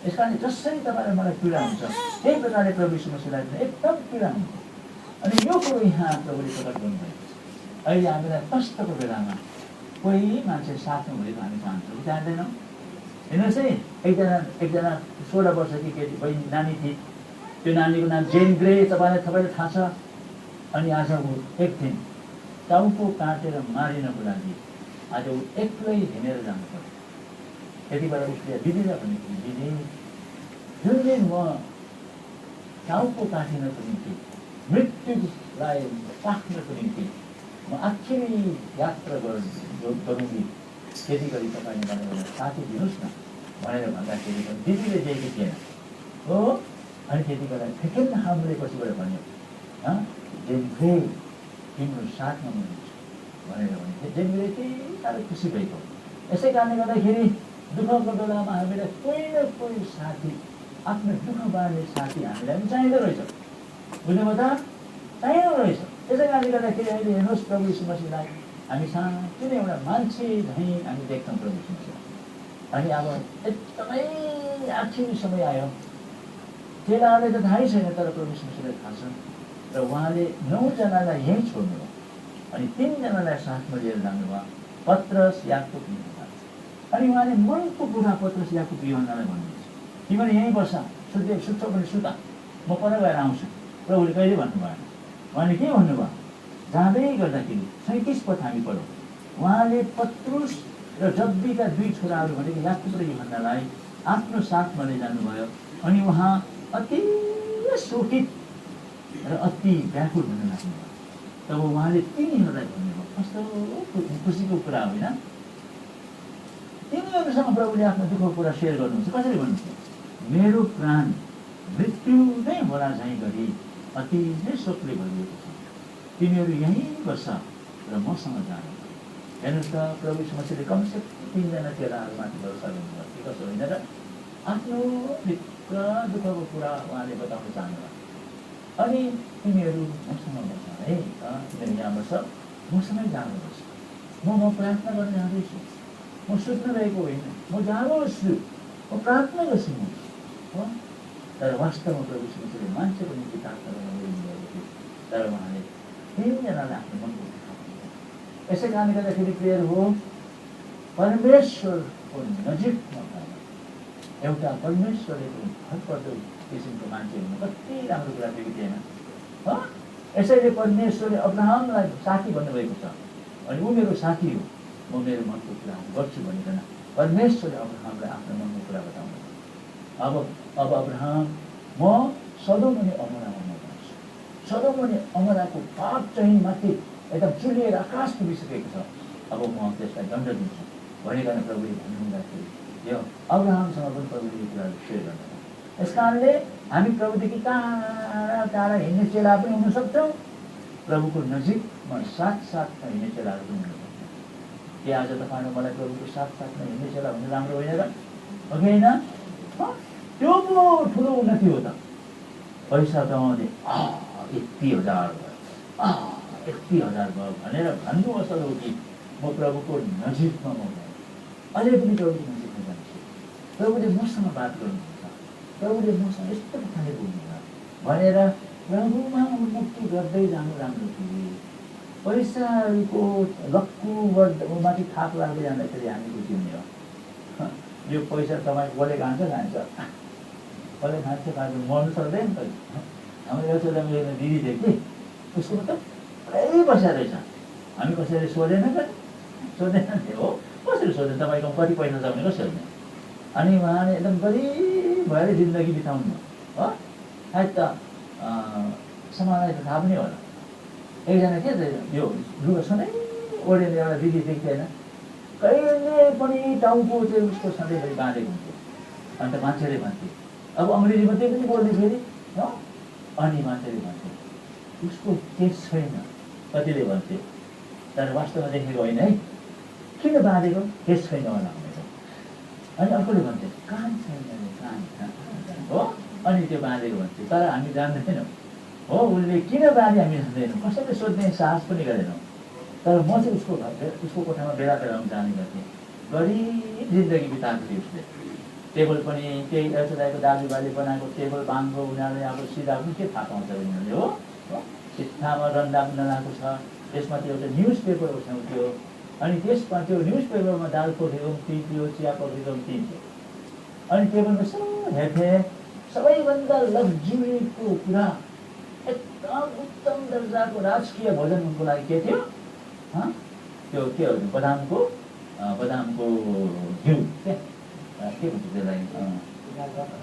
यस कारणले जसरी तपाईँलाई मलाई पीडा हुन्छ त्यही प्रकारले प्रभु येशू मसीहलाई पनि एकदम पीडा हुन्छ। अनि यो कुरो यहाँ प्रभुले प्रकट गर्नुभएको छ। अहिले हामीलाई कष्टको बेलामा कोही मान्छे साथमा भएको हामी चाहन्छौँ कि चाहँदैनौँ? हेर्नुहोस् है, एकजना 16 वर्षकी केटी बहिनी नानी थिए। त्यो नानीको नाम जेन ग्रे, तपाईँलाई थाहा छ। अनि आज ऊ एक दिन टाउको काटेर मारिनको लागि आज ऊ एक्लै हिँडेर जानु पर्यो। त्यति बेला उसले दिदीलाई भनेको, दिदी जुन दिन म टाउको काटिनको निम्ति मृत्युलाई पाख्नको निम्ति म आखिरी यात्रा गरौँगी, त्यति गरी तपाईँले मलाई एउटा साथी दिनुहोस् न भनेर भन्दाखेरि दिदीले दिएकी थिएन, हो। अनि त्यति बेला फेकेन हामीले पछिबाट भन्यो, जेनग्रे तिम्रो साथमा म हुन्छु भनेर भन्यो। जेनग्रे यति साह्रो खुसी भएको। यसै कारणले गर्दाखेरि दुःखको बेलामा हामीलाई कोही न कोही साथी, आफ्नो दुःख बाँड्ने साथी हामीलाई पनि चाहिँदो रहेछ। बुझ्नुभयो त? चाहिँदो रहेछ। त्यसै कारणले गर्दाखेरि अहिले हेर्नुहोस् प्रभु येशू मसीहलाई हामी साँच्चै नै एउटा मान्छे झैँ हामी देख्छौँ प्रभु येशू मसीहलाई। अनि अब एकदमै आखिरी समय आयो। चेलाहरूलाई त थाहै छैन, तर प्रभु येशू मसीहलाई थाहा छ। र उहाँले 9 जनालाई यहीँ छोड्नुभयो अनि 3 जनालाई साथमा लिएर जानुभयो, पत्रस, याकुब, यूहन्ना। अनि उहाँले मनको कुरा पत्रस, याकुब, यूहन्नालाई भन्नुहुन्छ, तिमीले यहीँ बस, सुत्छौ भने सुता, म पर गएर आउँछु। प्रभुले कहिले भन्नुभएन। उहाँले के भन्नुभयो? जाँदै गर्दाखेरि 37 पद हामी पढौँ। उहाँले पत्रुस र जब्दीका 2 छोराहरू भनेको याकुब र यूहन्नालाई आफ्नो साथमा लैजानुभयो। अनि उहाँ अति शोकित र अति व्याकुल हुन लाग्नुभयो। तब उहाँले तिनीहरूलाई भन्नुभयो, कस्तो खुसीको कुरा होइन? तिनीहरूसँग प्रभुले आफ्नो दुःखको कुरा सेयर गर्नुहुन्छ। कसरी भन्नुहुन्छ? मेरो प्राण मृत्यु नै होला झैँ गरी अति नै शोकले भरिएको छ, तिमीहरू यहीँ बस्छ र मसँग जानु। हेर्नुहोस् त, प्रभु येशू मसीहले कमसे कम 3 जना चेलाहरूमाथि भरोसा गर्नुभयो कि कसो होइन र? आफ्नो भित्र दुःखको कुरा उहाँले बताउन चाहनुभयो। अनि तिमीहरू मसँग बस्छ है, तिमीहरू यहाँ बस्छ, मसँगै जानुपर्छ। म प्रार्थना गर्न जाँदैछु, म सुत्न रहेको होइन, म जानुहोस्, म प्रार्थना गर्छु म, हो। तर वास्तवमा प्रभु येशू मसीहले मान्छेको निम्ति प्रार्थना गर्न बोल्नुभएको थियो। तर उहाँले 3 जनालाई आफ्नो मनको कुरा भन्नुभयो। यसै कारणले गर्दाखेरि प्रिय हो, परमेश्वरको नजिकमा भएर एउटा परमेश्वरले भरपर्दो किसिमको मान्छे हुनु कति राम्रो कुरा थियो कि थिएन, हो। यसैले परमेश्वरले अब्राहमलाई साथी भन्नुभएको छ। अनि ऊ मेरो साथी हो, म मेरो मनको कुरा गर्छु भनिकन परमेश्वरले अब्राहमलाई आफ्नो मनको कुरा बताउनु। अब अब्राहम, म सदोम अनि अमरामा म भन्छु। सदोम अनि अमराको पाप चाहिँ माथि एकदम चुलिएर आकाश पुगिसकेको छ। अब म त्यसलाई दण्ड दिन्छु भनिकन प्रभुले भन्नुहुँदाखेरि यो अब्राहमसँग पनि प्रभुले यो कुराहरू सेयर गर्नु। यस कारणले हामी प्रभुदेखि टाढा टाढा हिँड्ने चेला पनि हुन सक्छौँ, प्रभुको नजिकमा साथसाथमा हिँड्ने चेलाहरू पनि हुन सक्छौँ। के आज तपाईँले मलाई प्रभुको साथसाथमा हिँड्ने चेला हुनु राम्रो होइन र? हो कि होइन? त्यो पो ठुलो उन्नति हो त। पैसा कमाउने यति हजार भयो, यति हजार भयो भनेर भन्नु असल हो कि म प्रभुको नजिकमा म अझै पनि प्रभुको नजिकमा जान्छु, प्रभुले मसँग बात गर्नुहुन्छ, प्रभुले मसँग यस्तो प्रकारले बोल्नुहुन्छ भनेर प्रभुमा उन्नति गर्दै जानु राम्रो थियो। पैसाको लक्कु माथि थाप लाग्दै जाँदाखेरि हामी बुझ्ने हो यो पैसा तपाईँ कसले खान्छ कसले खान्छ मर्नु सक्दैन नि त। हाम्रो एउटा मेरो दिदी थियो कि उसको त पुरै पैसा रहेछ। हामी कसैले सोधेन पनि सोधेन थियो हो, कसरी सोध्यो तपाईँको कति पैसा छ भने कसरी सोध्ने। अनि उहाँले एकदम गरिब भएर जिन्दगी बिताउनु भयो हो। सायद त समाजलाई त थाहा पनि होला। एकजना के त यो लुगा सधैँ ओढेर एउटा दिदी देख्दैन, कहिले पनि टाउको चाहिँ उसको सधैँभरि बाँधेको हुन्थ्यो। अन्त मान्छेले भन्थे, अब अङ्ग्रेजीमा त्यही पनि बोल्ने फेरि हो। अनि मान्छेले भन्थे उसको केस छैन, कतिले भन्थे, तर वास्तवमा देखेको होइन है, किन बाँधेको केस छैन होला भनेर। अनि अर्कोले भन्थे कान छैन कान हो, अनि त्यो बाँधेको भन्थे। तर हामी जान्दैनौँ हो उसले किन बाँधे, हामी जान्दैनौँ, कसैले सोध्ने साहस पनि गरेनौँ। तर म चाहिँ उसको कोठामा बेला बेलामा जाने गर्थेँ। गरिब जिन्दगी बिताएको थियो उसले। टेबल पनि केही एउटा दाजुभाइले बनाएको टेबल बाङ्गो उनीहरूले अब सिधा पनि के थाहा पाउँछ उनीहरूले हो। सिद्धामा रन्दा नलाएको छ, त्यसमा त्यो एउटा न्युज पेपर ओछ्याउँथ्यो। अनि त्यसमा त्यो न्युज पेपरमा दाल पोखिएको पिन्थ्यो, चिया पोखिएको पिन्थ्यो। अनि टेबलमा यसो हेर्थेँ, सबैभन्दा लग्जुरीको कुरा एकदम उत्तम दर्जाको राजकीय भोजन उनको लागि के थियो, त्यो के हो बदामको घिउ के भन्छ त्यसलाई,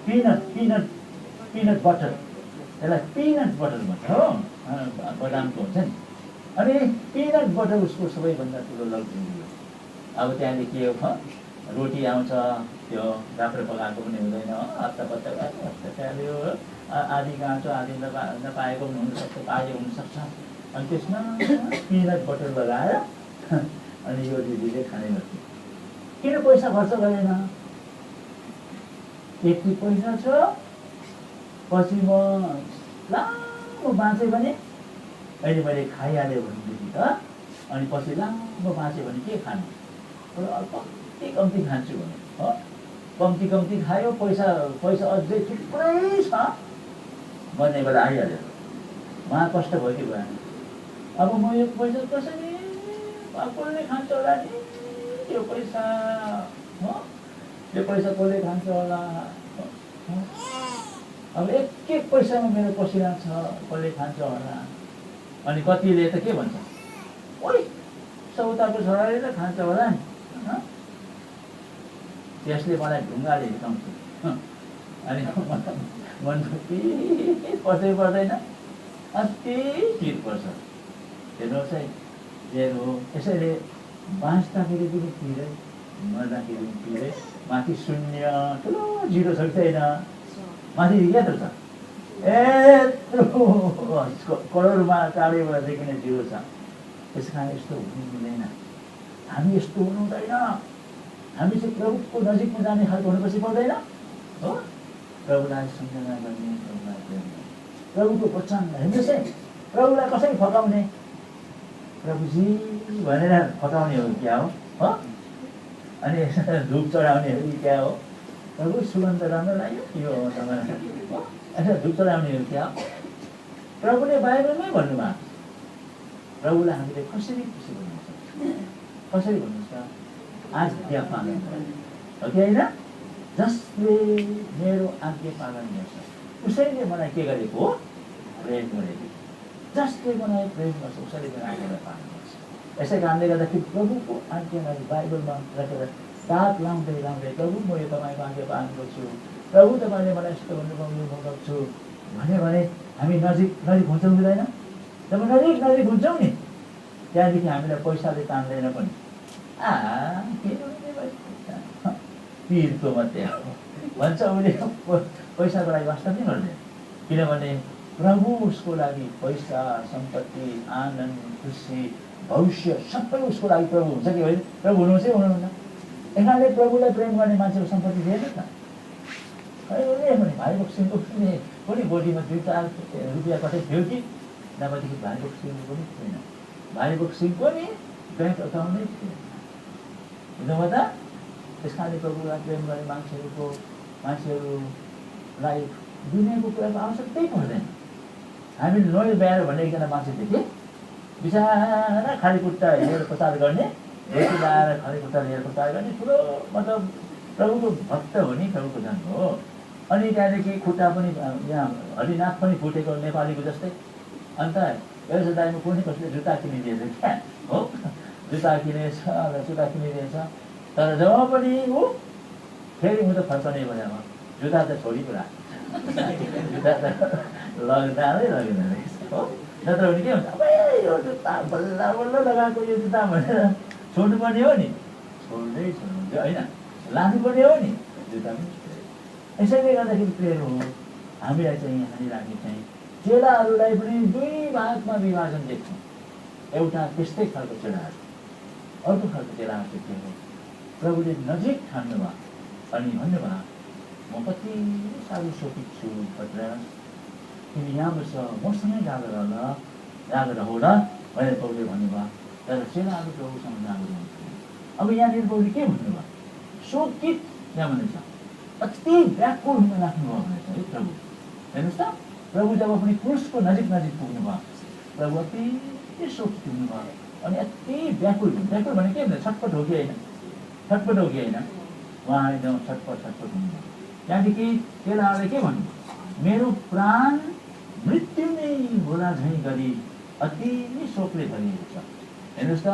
पिनट बटर, त्यसलाई पिनट बटर भन्छ हो, बदामको हुन्छ नि। अनि पिनट बटर उसको सबैभन्दा ठुलो लग्जुरी हो। अब त्यहाँदेखि के हो, रोटी आउँछ, त्यो राम्रो पकाएको पनि हुँदैन, हप्ता चाल्यो, आधी काँचो आधी नपाएको पनि हुनसक्छ, पाएको हुनसक्छ। अनि त्यसमा पिनट बटर लगाएर अनि यो दिदीले खाने गर्थ्यो। किन पैसा खर्च गरेन? यति पैसा छ, पछि म लामो बाँचेँ भने, अहिले मैले खाइहालेँ भनेदेखि त, अनि पछि लामो बाँचेँ भने के खानु, कम्ती खान्छु भने हो। कम्ती खायो, पैसा अझै थुप्रै छ भन्ने बेला आइहाल्यो। उहाँ कष्ट भयो कि भएन? अब म यो पैसा कसरी कसले खान्छ होला नि, यो पैसा हो, यो पैसा कसले खान्छ होला। अब एक पैसामा मेरो पसिना छ, कसले खान्छ होला। अनि कतिले त के भन्छ, ओइ सौताको छोराले त खान्छ होला नि, त्यसले मलाई ढुङ्गाले हिर्काउँछु। अनि मनमा पर्दै पर्दैन, अति पिर पर्छ। हेर्नुहोस् है, हो यसैले बाँच्दाखेरि पनि पिरै, मर्दाखेरि पनि पिरै। माथि शून्य ठुलो जिरो छ कि छैन? माथि यत्रो छ, यत्रो करोडमा टाढेबाट देखिने जिरो छ। त्यस कारण यस्तो हुनु हुँदैन, हामी यस्तो हुनु हुँदैन। हामी चाहिँ प्रभुको नजिकमा जाने खालको हुनुपर्छ पर्दैन हो। प्रभुलाई सम्झना गर्ने, प्रभुको वचन हेर्नुहोस् है, प्रभुलाई कसरी फकाउने, प्रभुजी भनेर फकाउने हो क्या हो। अनि धुप चढाउने हो कि क्या हो, प्रभु सुगन्ध राम्रो लाग्यो यो तपाईँलाई यसो धुप चढाउने हो क्या। प्रभुले बाइबलमै भन्नुभयो, प्रभुलाई हामीले कसरी खुसी बनाउन सक्छौँ, कसरी भन्नुहोस् त, आज्ञा पालन हो कि होइन। जसले मेरो आज्ञा पालन गर्छ उसैले मलाई के गरेको हो, प्रेम गरेको। जसले मलाई प्रेम गर्छ उसैले मेरो आज्ञालाई पालन गर्छ। यसै कारणले गर्दाखेरि प्रभुको आज्ञालाई बाइबलमा राखेर ताप लाउँदै प्रभु म यो तपाईँको आज्ञा पालन गर्छु, प्रभु तपाईँले मलाई यस्तो भन्नुभयो गर्छु भने हामी नजिक नजिक हुन्छौँ हुँदैन? जब नजिक हुन्छौँ नि त्यहाँदेखि हामीलाई पैसाले तान्दैन पनि। के पिरको मात्रै हो भन्छ उसले, पैसाको लागि वास्ता पनि गर्दैन। किनभने प्रभु उसको लागि पैसा, सम्पत्ति, आनन्द, खुसी, भविष्य सबै उसको लागि प्रभु हुन्छ कि होइन? प्रभु हुनुहुन्छ कि हुनुहुन्न? एकाले प्रभुलाई प्रेम गर्ने मान्छेको सम्पत्ति थिएन त। कहिले पनि भाइ बक्सिङको पनि गोटीमा 2-4 रुपियाँ कतै थियो कि नभएदेखि भाइ बक्सिङको पनि थिएन। भाइ बक्सिङको नि ब्याङ्क अकाउन्टै थिएन। बुझ्नुभयो त? त्यस कारणले प्रभुलाई प्रेम गर्ने मान्छेहरूलाई दुनियाँको कुराको आवश्यकतै पर्दैन। हामीले नोएल ब्यारो भन्ने एकजना मान्छे देखेँ, बिचरा खाली खुट्टा हेरेर प्रचार गर्ने, रोटी लाएर खाली खुट्टा लिएर प्रचार गर्ने, ठुलो मतलब प्रभुको भक्त हो नि, प्रभुको जन हो। अनि त्यहाँदेखि खुट्टा पनि यहाँ हरिनाथ पनि फुटेको नेपालीको जस्तै। अन्त एउटा दाइमा कुनै कसले जुत्ता किनिदिएछ क्या हो, जुत्ता किनेछ, किनिदिएछ। तर जब पनि ऊ फेरि म त फर्कने बेलामा जुत्ता त छोडी कुरा जुत्ता त जाँदै लगेन रहेछ हो। नत्र भने के हुन्छ, अब यो जुत्ता बल्ल बल्ल लगाएको यो जुत्ता भनेर छोड्नुपर्ने हो नि, छोड्नुहुन्छ होइन, लानुपर्ने हो नि जुत्ता पनि। यसैले गर्दाखेरि प्रेम हो। हामीलाई चाहिँ यहाँनिर चाहिँ चेलाहरूलाई पनि 2 भागमा विभाजन देख्छौँ। एउटा त्यस्तै खालको चेलाहरू, अर्को खालको चेलाहरू चाहिँ के हो, प्रभुले नजिक ठान्नुभयो अनि भन्नुभयो म कति साह्रो शोकित छु पत्रुस, तिमी यहाँ बस, मसँगै जाँदो रह ल भनेर प्रभुले भन्नुभयो। तर चेलाहरू प्रभुसँग जाँदो रहन्छ। अब यहाँनिर प्रभुले के भन्नुभयो, शोकित यहाँ भनेछ, अति व्याकुल हुन लाग्नुभयो भनेछ है प्रभु। हेर्नुहोस् त, प्रभु जब पनि क्रुसको नजिक पुग्नुभयो, प्रभु अति शोकित हुनुभयो अनि अति व्याकुल भने के हुन्छ, छटपट हो कि होइन? छटपट हो कि होइन? उहाँ एकदम छटपट हुनुभयो। त्यहाँदेखि चेलाहरूले के भन्नुभयो, मेरो प्राण मृत्यु नै होला झैँ गरी अति शोकले भरिएको छ। हेर्नुहोस् त,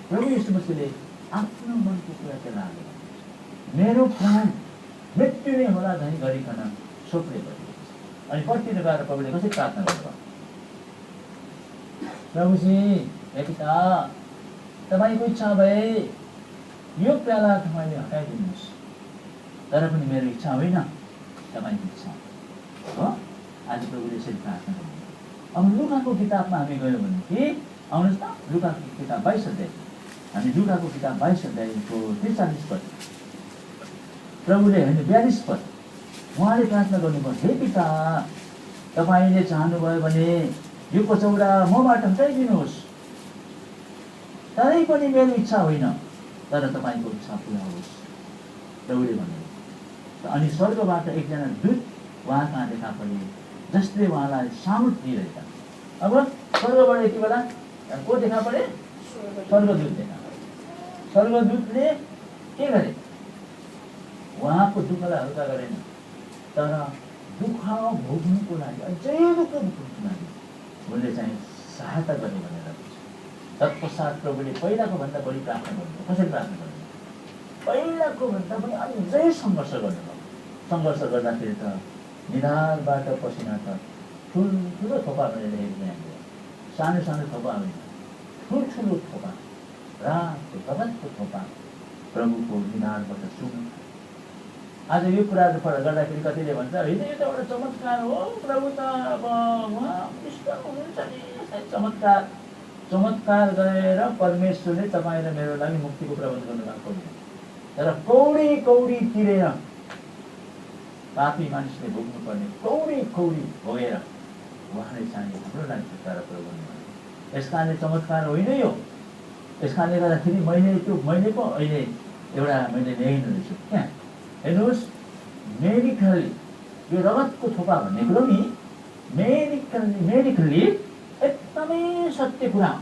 प्रभु यीशु मसीहले आफ्नो मनको कुरा चेलाहरूले भन्नुहुन्छ, मेरो प्राण मृत्यु नै होला झैँ गरिकन शोकले भरिएको छ। अनि पछितिर गएर प्रभुले कसरी प्रार्थना गर्नुभयो, प्रभुजी हे पिता, तपाईँको इच्छा भए यो प्याला तपाईँले हटाइदिनुहोस्, तर पनि मेरो इच्छा होइन, तपाईँको इच्छा हो। आज प्रभुले यसरी प्रार्थना गर्नुभयो। अब लुकाको किताबमा हामी गयौँ भने कि आउनुहोस् त, लुकाको किताब 22 अध्याय, हामी लुकाको किताब 22 अध्यायको 43 पद, प्रभुले होइन 42 पद, उहाँले प्रार्थना गर्नुभयो, हे पिता, तपाईँले चाहनुभयो भने यो कचौरा मबाट हटाइदिनुहोस्, तरै पनि मेरो इच्छा होइन, तर तपाईँको इच्छा पुरा होस्, प्रभुले भन्नुभयो। अनि स्वर्गबाट एकजना दूत उहाँ कहाँ देखा परे, जसले उहाँलाई सामर्थ दिइरहेछ। अब स्वर्गबाट यति बेला को देखा परे? स्वर्गदूत देखा परे। स्वर्गदूतले के गरे? उहाँको दुःखलाई हल्का गरेन, तर दुःख भोग्नुको लागि, अझै दुःख भोग्नुको लागि उनले चाहिँ सहायता गर्ने भनेर बुझ्छ। तत्पश्चात प्रभुले पहिलाको भन्दा बढी प्रार्थना गर्नुभयो। कसरी प्रार्थना गर्नुभयो? पहिलाको भन्दा पनि अझै सङ्घर्ष गर्नुभयो। सङ्घर्ष गर्दाखेरि त निधारबाट पसिना त ठुल्ठुलो थोपा भनेर लेखेको छ हामीले, सानो सानो थोपा होइन, ठुल्ठुलो थोपा, रातो रगतको थोपा प्रभुको निधारबाट सुन्नु। आज यो कुराहरू गर्दाखेरि कतिले भन्छ, होइन यो त एउटा चमत्कार हो, प्रभु त अब उहाँ कृष्ण हुनुहुन्छ नि, चमत्कार गरेर परमेश्वरले तपाईँ र मेरो लागि मुक्तिको प्रबन्ध गर्नुभएको होइन। तर कौडी तिरेर पापी मानिसले भोग्नुपर्ने कौडी भोगेर उहाँले चाहिँ हाम्रो लागि छुटकारा प्रबन्ध गर्नु। यस कारणले चमत्कार होइन यो। यस कारणले गर्दाखेरि मैले पो अहिले एउटा मैले ल्याइनु रहेछु क्या, हेर्नुहोस्, मेडिकली यो रगतको थोपा भन्ने कुरो नि मेडिकली एकदमै सत्य कुरा हो।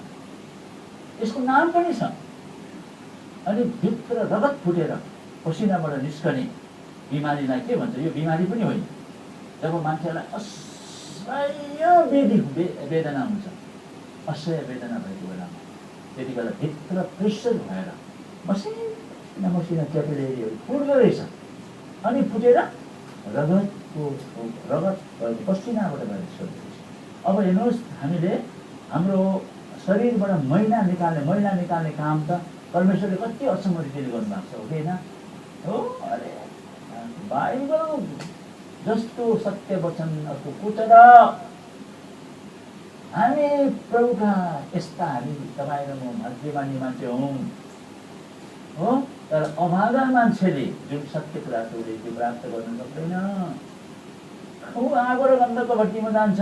यसको नाम पनि छ। अनि भित्र रगत फुटेर पसिनाबाट निस्कने बिमारीलाई के भन्छ? यो बिमारी पनि होइन। जब मान्छेलाई असह्य वेदना हुन्छ, असह्य वेदना भएको बेलामा त्यति बेला भित्र प्रेसर भएर मसिना क्यापिलेरीहरू फुट्दो रहेछ, अनि फुटेर रगत को रगत भएको पसिनाबाट भएको शरीर। अब हेर्नुहोस्, हामीले हाम्रो शरीरबाट मैला निकाल्ने काम त परमेश्वरले कति अचम्म रीतिले गर्नुभएको छ, हो कि होइन? हो, अरे बाइबल जस्तो सत्य वचनहरूको कुचर हामी प्रभुका यस्ता हामी तपाईँ र म भाग्यमानी मान्छे हौँ, हो। तर अभागा मान्छेले जुन सत्य कुराको त्यो प्राप्त गर्न सक्दैन। ऊ आगो र गन्धको भट्टीमा जान्छ,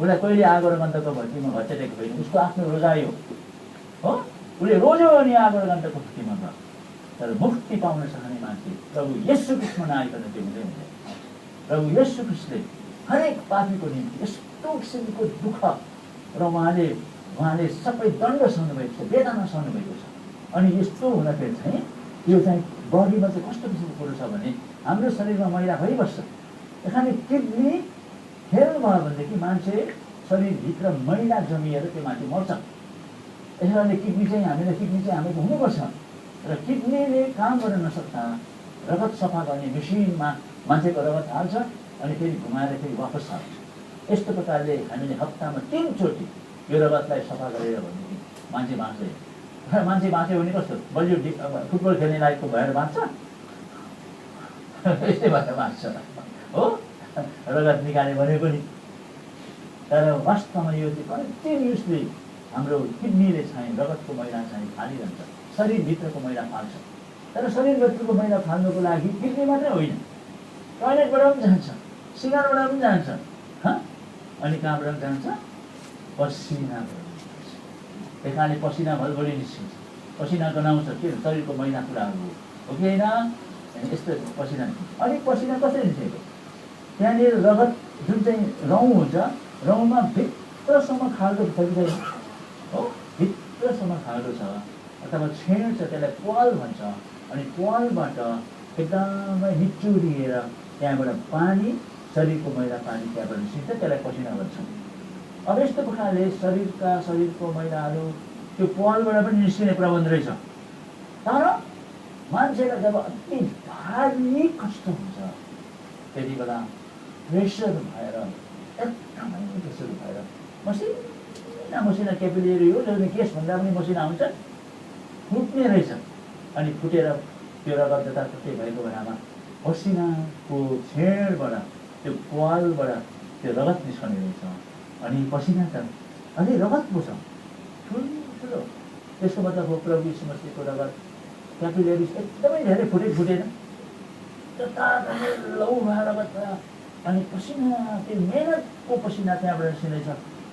उसलाई कहिले आगो र गन्धको भट्टीमा घचेटेको छैन, उसको आफ्नो रोजाइ हो। उसले रोज्यो अनि आगो र गन्धको भट्टीमा गयो। तर मुक्ति पाउन सक्ने मान्छे प्रभु येशू ख्रीष्टमा नआइकन त्यो हुँदै हुँदैन। प्रभु येशू ख्रीष्टले हरेक पापीको निम्ति यस्तो किसिमको दुःख र उहाँले सबै दण्ड सहनुभएको छ, वेदना सहनुभएको छ। अनि यस्तो हुँदाखेरि चाहिँ यो चाहिँ बडीमा चाहिँ कस्तो किसिमको कुरो छ भने हाम्रो शरीरमा मैला भइबस्छ। त्यसकारण किडनी फेल भयो भनेदेखि मान्छे शरीरभित्र मैला जमिएर त्यो मान्छे मर्छ। त्यसै कारणले किडनी चाहिँ हामीको हुनुपर्छ। र किडनीले काम गर्न नसक्दा रगत सफा गर्ने मेसिनमा मान्छेको रगत हाल्छ अनि फेरि घुमाएर फेरि वापस हाल्छ। यस्तो प्रकारले हामीले हप्तामा 3 चोटि यो रगतलाई सफा गरेर भनेदेखि मान्छे बाँच्दैन। मान्छे बाँच्यो भने कस्तो बलियो फुटबल खेल्ने लायकको भएर बाँच्छ, यस्तै भएर बाँच्छ, हो। रगत निकाल्यो भने पनि। तर वास्तवमा यो चाहिँ कन्टिन्युसली हाम्रो किडनीले चाहिँ रगतको मैला चाहिँ फालिरहन्छ, शरीरभित्रको मैला फाल्छ। तर शरीरभित्रको मैला फाल्नुको लागि किडनी मात्रै होइन, टोयलेटबाट पनि जान्छ, सिगारबाट पनि जान्छ, अनि कहाँबाट पनि जान्छ? पसिनाबाट। त्यही कारणले पसिना भलभरि निस्किन्छ, पसिना गनाउँछ के शरीरको मैला कुराहरू, हो कि होइन? यस्तो पसिना। अनि पसिना कसरी निस्केको? त्यहाँनिर रगत जुन चाहिँ रौँ हुन्छ, रौँमा भित्रसम्म खाल्डो छ कि छैन, हो। भित्रसम्म खाल्डो छ अथवा छेड छ, त्यसलाई प्वाल भन्छ। अनि प्वालबाट एकदमै निचुरिएर त्यहाँबाट पानी, शरीरको मैला पानी त्यहाँबाट निस्किन्छ, त्यसलाई पसिना भन्छ। अब यस्तो प्रकारले शरीरको मैलाहरू त्यो प्वालबाट पनि निस्किने प्रबन्ध रहेछ। तर मान्छेलाई जब अति भारी कष्ट हुन्छ त्यति बेला प्रेसर भएर एकदमै प्रेसर भएर मसिना क्यापिलेरी हो, जसले केस भन्दा पनि मसिना हुन्छ, फुट्ने रहेछ। अनि फुटेर त्यो रगत जताततै भएको बेलामा पसिनाको छेडबाट त्यो प्वालबाट त्यो रगत निस्कने रहेछ। अनि पसिना त अनि रगत पो छ ठुलो। त्यसको मतलब हो प्रभु यीशु मसीहको रगत क्यापिलेरिज एकदमै धेरै फुटेन, जताततै लौ भएर रगत भयो। अनि पसिना, त्यो मेहनतको पसिना त्यहाँबाट निस्किँदैछ।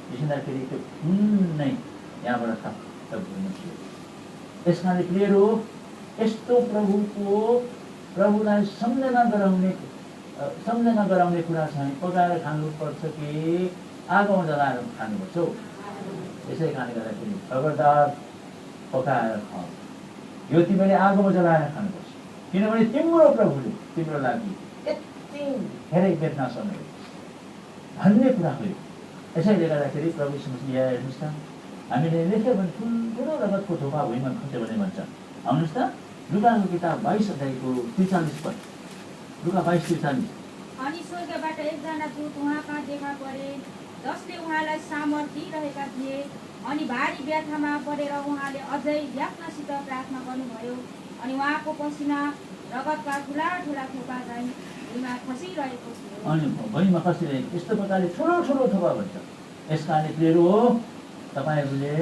निस्किँदाखेरि त्यो खुन नै यहाँबाट थप निस्कियो। त्यस कारणले प्रियहरू, यस्तो प्रभुलाई सम्झना गराउने कुरा चाहिँ पकाएर खानुपर्छ कि आगोमा जलाएर खानुपर्छ? यसै कारणले गर्दाखेरि खबरदार पकाएर खाऊ। यो तिमीले आगोमा जलाएर खानुपर्छ, किनभने तिम्रो प्रभुले तिम्रो लागि यति धेरै वेदना सहनु भन्ने कुरा हो। यसैले गर्दाखेरि प्रभु यीशु मसीह हेर्नुहोस् त, हामीले लेख्यो भने ठुलो रगतको थोपा भुइँमा खस्यो भने भन्छ। आउनुहोस् त, लुकाको किताब 22 अध्यायको 43 पद। लुका 22:43। अनि स्वर्गबाट एकजना दूत उहाँ कहाँ देखा परे, जसले उहाँलाई सामर्थ्य रहेका थिए। अनि भारी व्यथामा परेर उहाँले अझै व्याख्नसित प्रार्थना गर्नुभयो। अनि उहाँको पसिना रगतका ठुला थोपा चाहिँ भुइँमा खसिरहेको थियो। अनि भुइँमा खसिरहेको यस्तो प्रकारले ठुलो थोपा भन्छ। यस कारणले प्रियहरू हो, तपाईँहरूले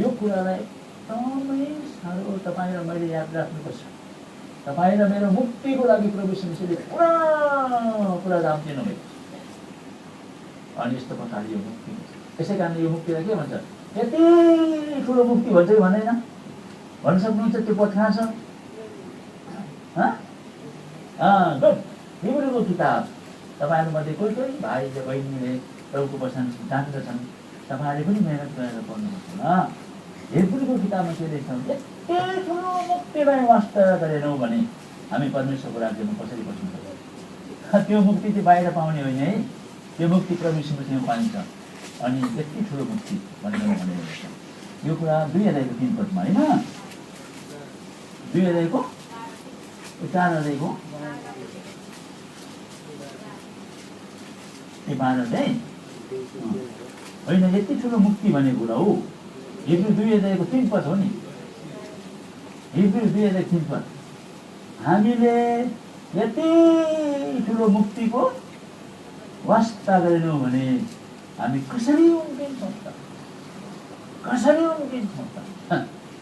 यो कुरालाई एकदमै साह्रो तपाईँ र मैले याद राख्नुपर्छ। तपाईँ र मेरो मुक्तिको लागि प्रभु यीशु मसीहले पुरा दाम दिनुभएको छ। अनि यस्तो प्रकारले यो मुक्ति, यसै कारणले यो मुक्तिलाई के भन्छ? यति ठुलो मुक्ति भन्छ कि भन्दैन? भन्न सक्नुहुन्छ त्यो पद कहाँ छ? गुड। हिब्रूको किताब तपाईँहरूमध्ये कोही भाइ र बहिनीले प्रभुको वचन जान्दछन्, तपाईँहरूले पनि मेहनत गरेर पढ्नुपर्छ ल। हिब्रूको किताबमा के लेख्छ? यति ठुलो मुक्तिलाई वास्ता गरेनौँ भने हामी परमेश्वरको राज्यमा कसरी बस्नु सक्छ? त्यो मुक्ति चाहिँ बाहिर पाउने होइन है, त्यो मुक्ति प्रभु यीशु मसीहमा पाइन्छ। अनि यति ठुलो मुक्ति भनेर भनेको यो कुरा 2 अध्यायको 3 पदमा होइन, 2 अध्यायको 4 अध्यायको यी मानव चाहिँ होइन, यति ठुलो मुक्ति भन्ने कुरा हो। हिब्रू 2:3 पद हो नि, हिब्रू 2:3 पद। हामीले यति ठुलो मुक्तिको वास्ता गरेनौँ भने हामी कसरी उम्किन्छौँ त, कसरी उम्किन्छौँ त।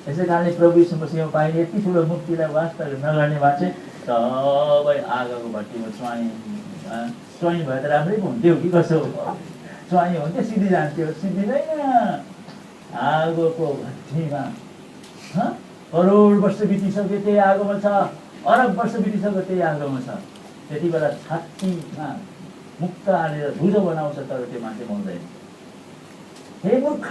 यसै कारणले प्रभु यीशु मसीहमा पाइने यति ठुलो मुक्तिलाई वास्ता नगर्ने मान्छे सबै आगोको भट्टीमा स्वाई भए त राम्रै पो हुन्थ्यो कि कसो। स्वाई हुन्थ्यो सिधि जान्थ्यो, सिद्धिँदैन। आगोको भट्टीमा करोड वर्ष बितिसक्यो त्यही आगोमा छ, अरब वर्ष बितिसक्यो त्यही आगोमा छ। त्यति बेला छातीमा मुक्का हालेर भुजो बनाउँछ, तर त्यो मान्छे मर्दैन। हे मूर्ख,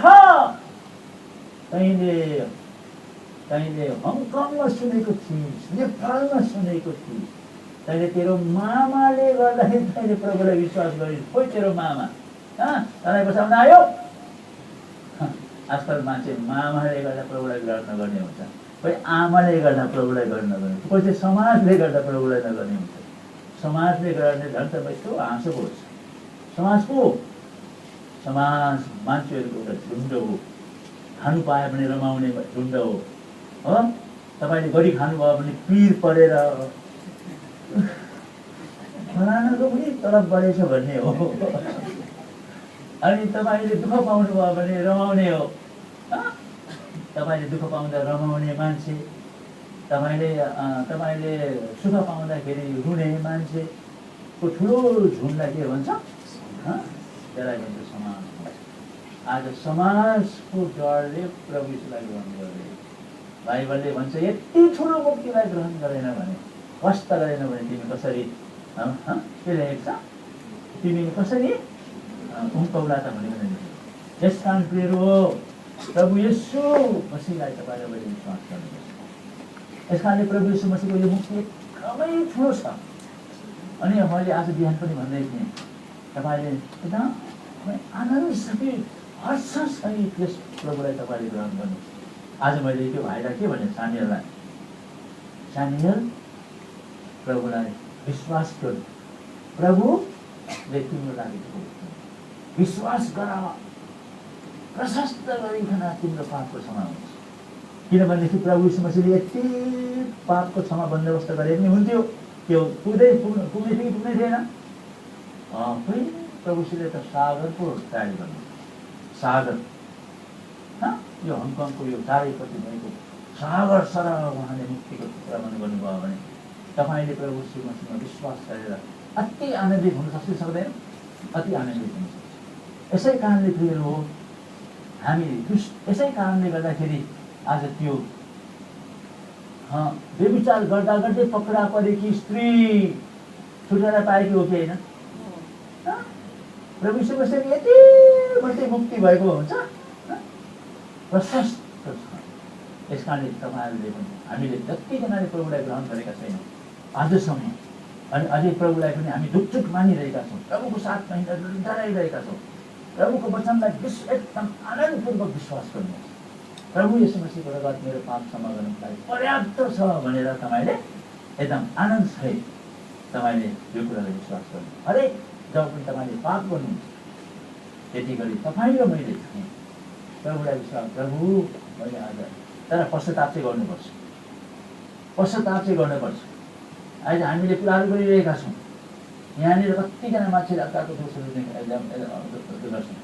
तैँले हङकङमा सुनेको थिइस्, नेपालमा सुनेको थिइस्, तैँले तेरो मामाले गर्दाखेरि तैँले प्रभुलाई विश्वास गरिस्। खोइ तेरो मामा तँलाई बचाउन आयो। आजकल मान्छे मामाले गर्दा प्रभुलाई ग्रहण नगर्ने हुन्छ, कोही आमाले गर्दा प्रभुलाई ग्रहण नगर्ने, कोही चाहिँ समाजले गर्दा प्रभुलाई नगर्ने हुन्छ। समाजले गर्ने झन् त यस्तो हाँसो होस्। समाज मान्छेहरूको एउटा झुन्ड हो। खानु पायो भने रमाउने झुन्ड हो। तपाईँले गरी खानुभयो भने पिर परेर फलानाको पनि तलब बढेछ भन्ने हो। अनि तपाईँले दुःख पाउनुभयो भने रमाउने हो। तपाईँले दुःख पाउँदा रमाउने मान्छे, तपाईँले सुख पाउँदाखेरि रुने मान्छेको ठुलो झुन्डलाई के भन्छ? त्यसलाई भन्छ समाज। आज समाजको डरले प्रभु यीशुलाई ग्रहण गर्दैन। बाइबलले भन्छ यति ठुलो मुक्तिलाई ग्रहण गरेन भने, वास्ता गरेन भने तिमी कसरी के लेखेको छ, तिमी कसरी उम्कौला त भनेको नै। यस कारण प्रियहरू हो, प्रभु यीशु मसीहलाई तपाईँले बढी विश्वास गर्नुपर्छ। यस कारणले प्रभु यीशु मसीहको यो मुक्ति एकदमै ठुलो छ। अनि मैले आज बिहान पनि भन्दै थिएँ, तपाईँले एकदमै आनन्दसहित हर्षसहित यस प्रभुलाई तपाईँले ग्रहण गर्नु। आज मैले त्यो भाइलाई के भने, सानियल प्रभुलाई विश्वास गर्नु, प्रभुले तिम्रो लागि विश्वास गर, प्रशस्त गरिकन तिम्रो पापको क्षमा हुन्छ। किनभनेदेखि प्रभु यीशु मसीहले यति पापको क्षमा बन्दोबस्त गरे पनि हुन्थ्यो, त्यो पुग्दै थिएन। खोइ प्रभु यीशुले त सागरको तयारी गर्नु, सागर यो हङकङको यो चारैपट्टि भएको सागर सरह उहाँले मुक्तिको प्रबन्ध गर्नुभयो भने तपाईँले प्रभु यीशु मसीहमा विश्वास गरेर अति आनन्दित हुन सक्छ, सक्दैन? अति आनन्दित हुन सक्छ। यसै कारणले प्रिय हो, हामी यसै कारणले गर्दाखेरि आज त्यो व्यभिचार गर्दा गर्दै पक्रा परेकी स्त्री छुटेर पाएकी हो कि होइन? प्रभु यीशु मसीहले यति मात्रै मुक्ति भएको हुन्छ, प्रशस्त छ। यस कारणले तपाईँहरूले पनि, हामीले जतिजनाले प्रभुलाई ग्रहण गरेका छैनौँ आजसम्म, अनि अझै प्रभुलाई पनि हामी ढुकढुक मानिरहेका छौँ, प्रभुको 7 महिना डराइरहेका छौँ, प्रभुको वचनलाई एकदम आनन्दपूर्वक विश्वास गर्नुहोस्। प्रभु यीशु मसीहको रगत मेरो पाप क्षमा गर्नुको लागि पर्याप्त छ भनेर तपाईँले एकदम आनन्दसहित तपाईँले यो कुरालाई विश्वास गर्नु। हरेक जब पनि तपाईँले पाप गर्नुहुन्छ, त्यति गरी तपाईँ र मैले प्रभुलाई विश्वास, प्रभु मैले आज, तर पश्चाताप चाहिँ गर्नुपर्छ, पश्चाताप चाहिँ गर्नुपर्छ। आज हामीले कुराहरू गरिरहेका छौँ, यहाँनिर कतिजना मान्छेले अर्काको दोषहरू गर्छन्।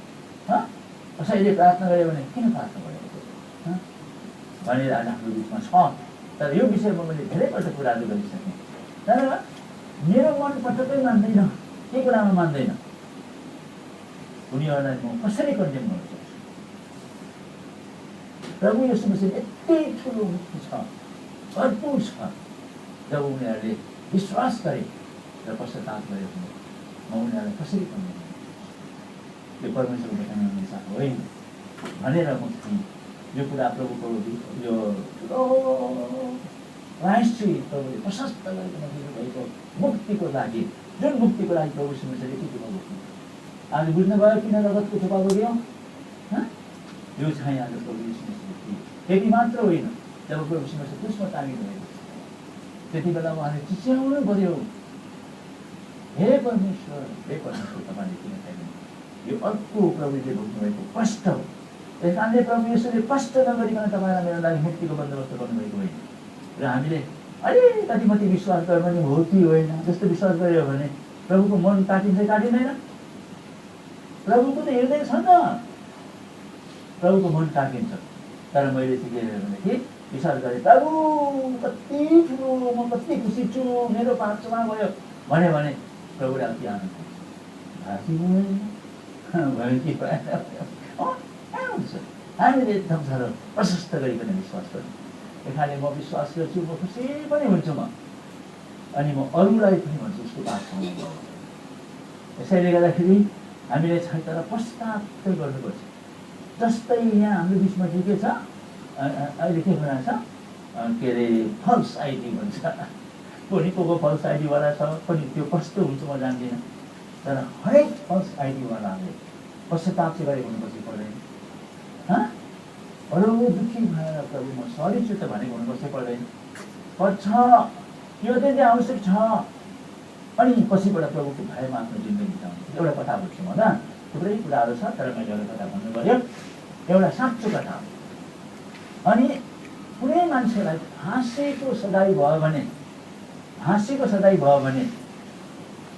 कसैले प्रार्थना गऱ्यो भने किन प्रार्थना गरेको भनेर आज हाम्रो बिचमा छ। तर यो विषयमा मैले धेरैपल्ट कुराहरू गरिसकेँ, तर मेरो मन पटक्कै मान्दैन, के कुरामा मान्दैन, उनीहरूलाई म कसरी कन्डेम गर्न सक्छु? प्रभु यीशु मसीह यति ठुलो मुक्ति छ, भरपुर छ। जब उनीहरूले विश्वास गरे र पश्चाताप गरे भने म उनीहरूलाई कसरी कन्डेम गर्छु? यो परमेश्वरको बताउनु अनुसार होइन भनेर म यो कुरा प्रभुको यो ठुलो प्रायश्चित प्रभुले प्रशस्त गरिकन दिनुभएको मुक्तिको लागि, जुन मुक्तिको लागि प्रभु यीशु मसीहले यति ठुलो मुक्ति। आज बुझ्नुभयो किन रगतको थोपा गयो? यो चाहिँ आज प्रभु यीशु मसीहले थियो। त्यति मात्र होइन, जब प्रभु यीशु मसीह क्रुसमा टाँगिनु भएको त्यति बेला उहाँले चिच्याउनु पर्यो, हे परमेश्वर तपाईँले किन छैन? यो अर्को प्रभुले भोग्नुभएको कष्ट हो। त्यस कारणले प्रभु यसोले कष्ट नगरिकन तपाईँलाई मेरो लागि मुक्तिको बन्दोबस्त गर्नुभएको होइन। र हामीले अलिकति मात्रै विश्वास गर्यो भने हो कि होइन जस्तो विश्वास गर्यो भने प्रभुको मन काटिन्छ काटिँदैन? प्रभुको त हृदय छ त, प्रभुको मन काटिन्छ। तर मैले चाहिँ के गरेँ भनेदेखि विश्वास गरेँ प्रभु कति ठुलो, म कति खुसी छु, मेरो पाप क्षमा भयो भने प्रभुले अति आनन्द भाती भयो कि भएन हुन्छ। हामीले एकदम साह्रो प्रशस्त गरिकन विश्वास गर्छौँ। एखाले म विश्वास गर्छु, म खुसी पनि हुन्छु म, अनि म अरूलाई पनि भन्छु उसको पाप क्षमा भयो। यसैले गर्दाखेरि हामीले छैन तर पश्चाताप चाहिँ गर्नुपर्छ। जस्तै यहाँ हाम्रो बिचमा चाहिँ के छ अहिले के कुरा छ के अरे फल्स आइडी भन्छ। कोही को फल्स आइडीवाला छ, कोही त्यो कस्तो हुन्छ म जान्दिनँ। तर हरेक फल्स आइडीवालाले पश्चाताप चाहिँ गरेको हुनुपर्छ पर्दैन? अरू दुःखी भएर प्रभु म सरी छु त भनेको हुनुपर्छ पर्दैन? पर्छ, यो चाहिँ आवश्यक छ। अनि पछिबाट प्रभुको भयमा आफ्नो जिन्दगी बिताउनु। एउटा कथा बुझ्छु म ल, थुप्रै कुराहरू छ तर मैले एउटा कथा भन्नु पर्यो, एउटा साँचो कथा हो। अनि कुनै मान्छेलाई फाँसीको सजाय भयो भने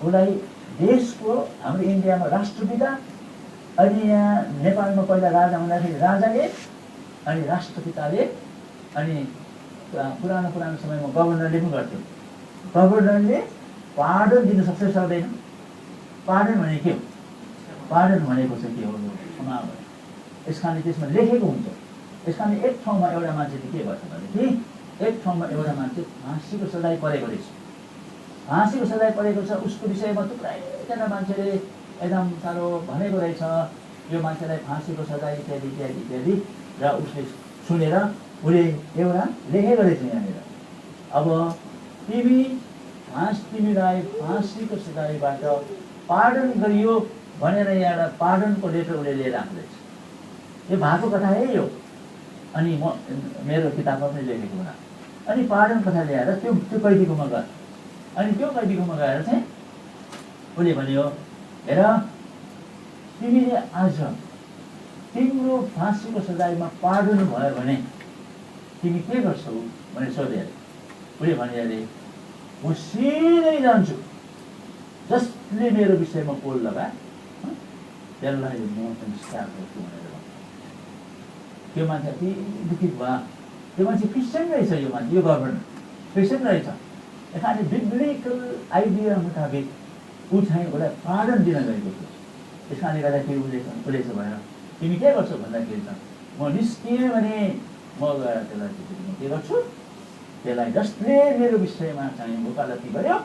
उसलाई देशको हाम्रो इन्डियामा राष्ट्रपिता, अनि यहाँ नेपालमा पहिला राजा हुँदाखेरि राजाले, अनि राष्ट्रपिताले, अनि पुरानो समयमा गभर्नरले पनि गर्थ्यो। गभर्नरले पार्डन दिन सक्छ सक्दैन? पार्डन भने के हो? पार्डन भनेको चाहिँ के हो? क्षमा भयो। यस कारणले त्यसमा लेखेको हुन्छ। यस कारणले एक ठाउँमा एउटा मान्छेले के गर्छ भनेदेखि एक ठाउँमा एउटा मान्छे फाँसीको सजाय परेको रहेछ। फाँसीको सजाय परेको छ, उसको विषयमा थुप्रैजना मान्छेले एकदम साह्रो भनेको रहेछ यो मान्छेलाई फाँसीको सजाय इत्यादि इत्यादि इत्यादि। र उसले सुनेर उसले एउटा लेखेको रहेछ यहाँनिर, अब तिमीलाई फाँसीको सजायबाट पार्डन गरियो भनेर एउटा पार्डनको लेटर उसले लिएर आएको रहेछ। यो भएको कथा है यो। अनि म मेरो किताबमा पनि लेखेको होला। अनि पार्डन कथा ल्याएर त्यो कैदीकोमा गयो। अनि त्यो कैदीकोमा गएर चाहिँ उसले भन्यो हेर तिमीले आज तिम्रो फाँसीको सजायमा पार्डन भयो भने तिमी के गर्छौ भनेर सोधे अरे। उसले भने अरे म सिधै जान्छु, जसले मेरो विषयमा पोल लगाए त्यसलाई म पनि स्ट्याप गर्छु भनेर भन्यो। त्यो मान्छे अति दुखित भयो। त्यो मान्छे क्रिस्चियन रहेछ, यो मान्छे यो गभर्नर क्रिस्चियन रहेछ। यसले बिब्लिकल आइडिया मुताबिक ऊ चाहिँ उसलाई पार्डन दिन गएको थियो। त्यस कारणले गर्दाखेरि उसले भएर तिमी के गर्छौ भन्दाखेरि त म निस्किएँ भने म गएर त्यसलाई म के गर्छु, त्यसलाई जसले मेरो विषयमा चाहिँ वकालती गर्यो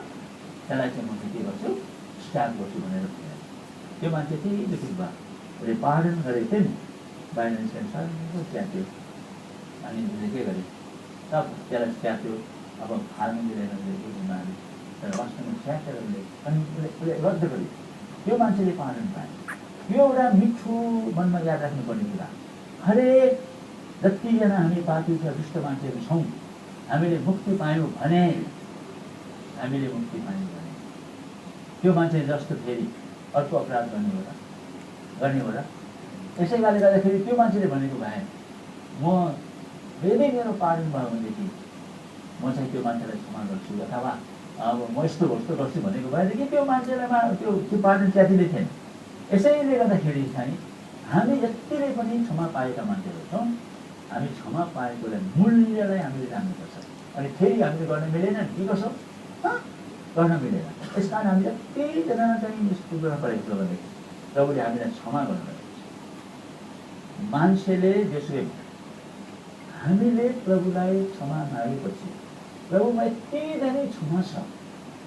त्यसलाई चाहिँ म के गर्छु, स्ट्याप गर्छु भनेर भन्यो। त्यो मान्छे चाहिँ दुखित भयो। उसले पार्डन गरेको थियो नि, बाइडेन्स सानो च्याप्यो। अनि उसले के गर्यो, सब त्यसलाई च्याप्यो। अब फाल्नु दिँदैन उनीहरूले, तर वास्तवमा च्यापेर अनि उसले रद्द गर्यो। त्यो मान्छेले पार्डन पायो। यो एउटा मिठो मनमा याद राख्नुपर्ने कुरा। हरेक जतिजना हामी पापी छ दुष्ट मान्छेहरू छौँ, हामीले मुक्ति पायौँ भने त्यो मान्छे जस्तो फेरि अर्को अपराध गर्ने हो र? यसै कारणले गर्दाखेरि त्यो मान्छेले भनेको भए म यदि मेरो पार्डन भयो भनेदेखि म चाहिँ त्यो मान्छेलाई क्षमा गर्छु, अथवा अब म यस्तो गर्छु भनेको भएदेखि त्यो मान्छेलाई त्यो पार्डन च्यातिँदै थिएन। यसैले गर्दाखेरि चाहिँ हामी जतिले पनि क्षमा पाएका मान्छेहरू छौँ, हामी क्षमा पाएकोलाई मूल्यलाई हामीले जान्नुपर्छ। अनि फेरि हामीले गर्न मिलेन के गर्छौँ, गर्न मिलेन। यस कारण हामी जतिजना चाहिँ यस्तो कुरा परेको छ भनेदेखि प्रभुले हामीलाई क्षमा गर्नु मान्छेले जेसुकै हामीले प्रभुलाई क्षमा मागेपछि प्रभुमा यति धेरै क्षमा छ।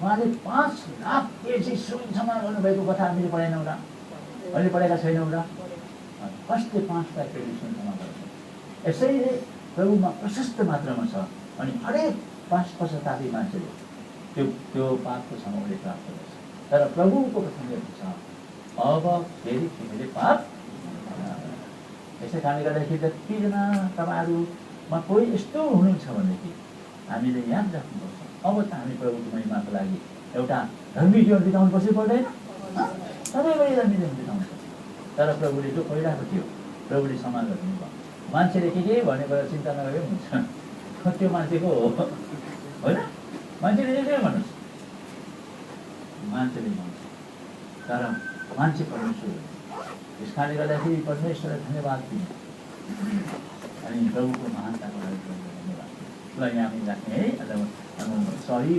उहाँले 5 लाख केजी सुन क्षमा गर्नुभएको कथा हामीले पढेनौँ र? अहिले पढेका छैनौँ र? कसले 5 लाख केजी सुन क्षमा गर्छ? यसैले प्रभुमा प्रशस्त मात्रामा छ। अनि हरेक 5 पश्चातापी मान्छेले त्यो पापको क्षमाले प्राप्त गर्छ। तर प्रभुको कथन छ अब फेरि तिमीले पाप। यसै कारणले गर्दाखेरि जतिजना तपाईँहरूमा कोही यस्तो हुनुहुन्छ भनेदेखि हामीले याद राख्नुपर्छ, अब त हामी प्रभुको महिमाको लागि एउटा धर्मी जीवन बिताउनु पर्छ पर्दैन? सधैँभरि धर्मी जीवन बिताउनु पर्छ। तर प्रभुले जो खोइरहेको थियो, प्रभुले सम्मान गरिदिनु भयो। मान्छेले के भनेर चिन्ता नगरे हुन्छ, त्यो मान्छेको हो होइन? मान्छेले जे भन्नुहोस्, मान्छेले भन्छ, तर मान्छे परमेश्वर हो। त्यस कारणले गर्दाखेरि परमेश्वरलाई धन्यवाद दिनु अनि प्रभुको महानताको लागि धन्यवाद दिनु। ल यहाँ हामी राख्ने है। आज सरी,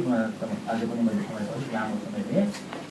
आज पनि मैले समय लामो समय लिएँ।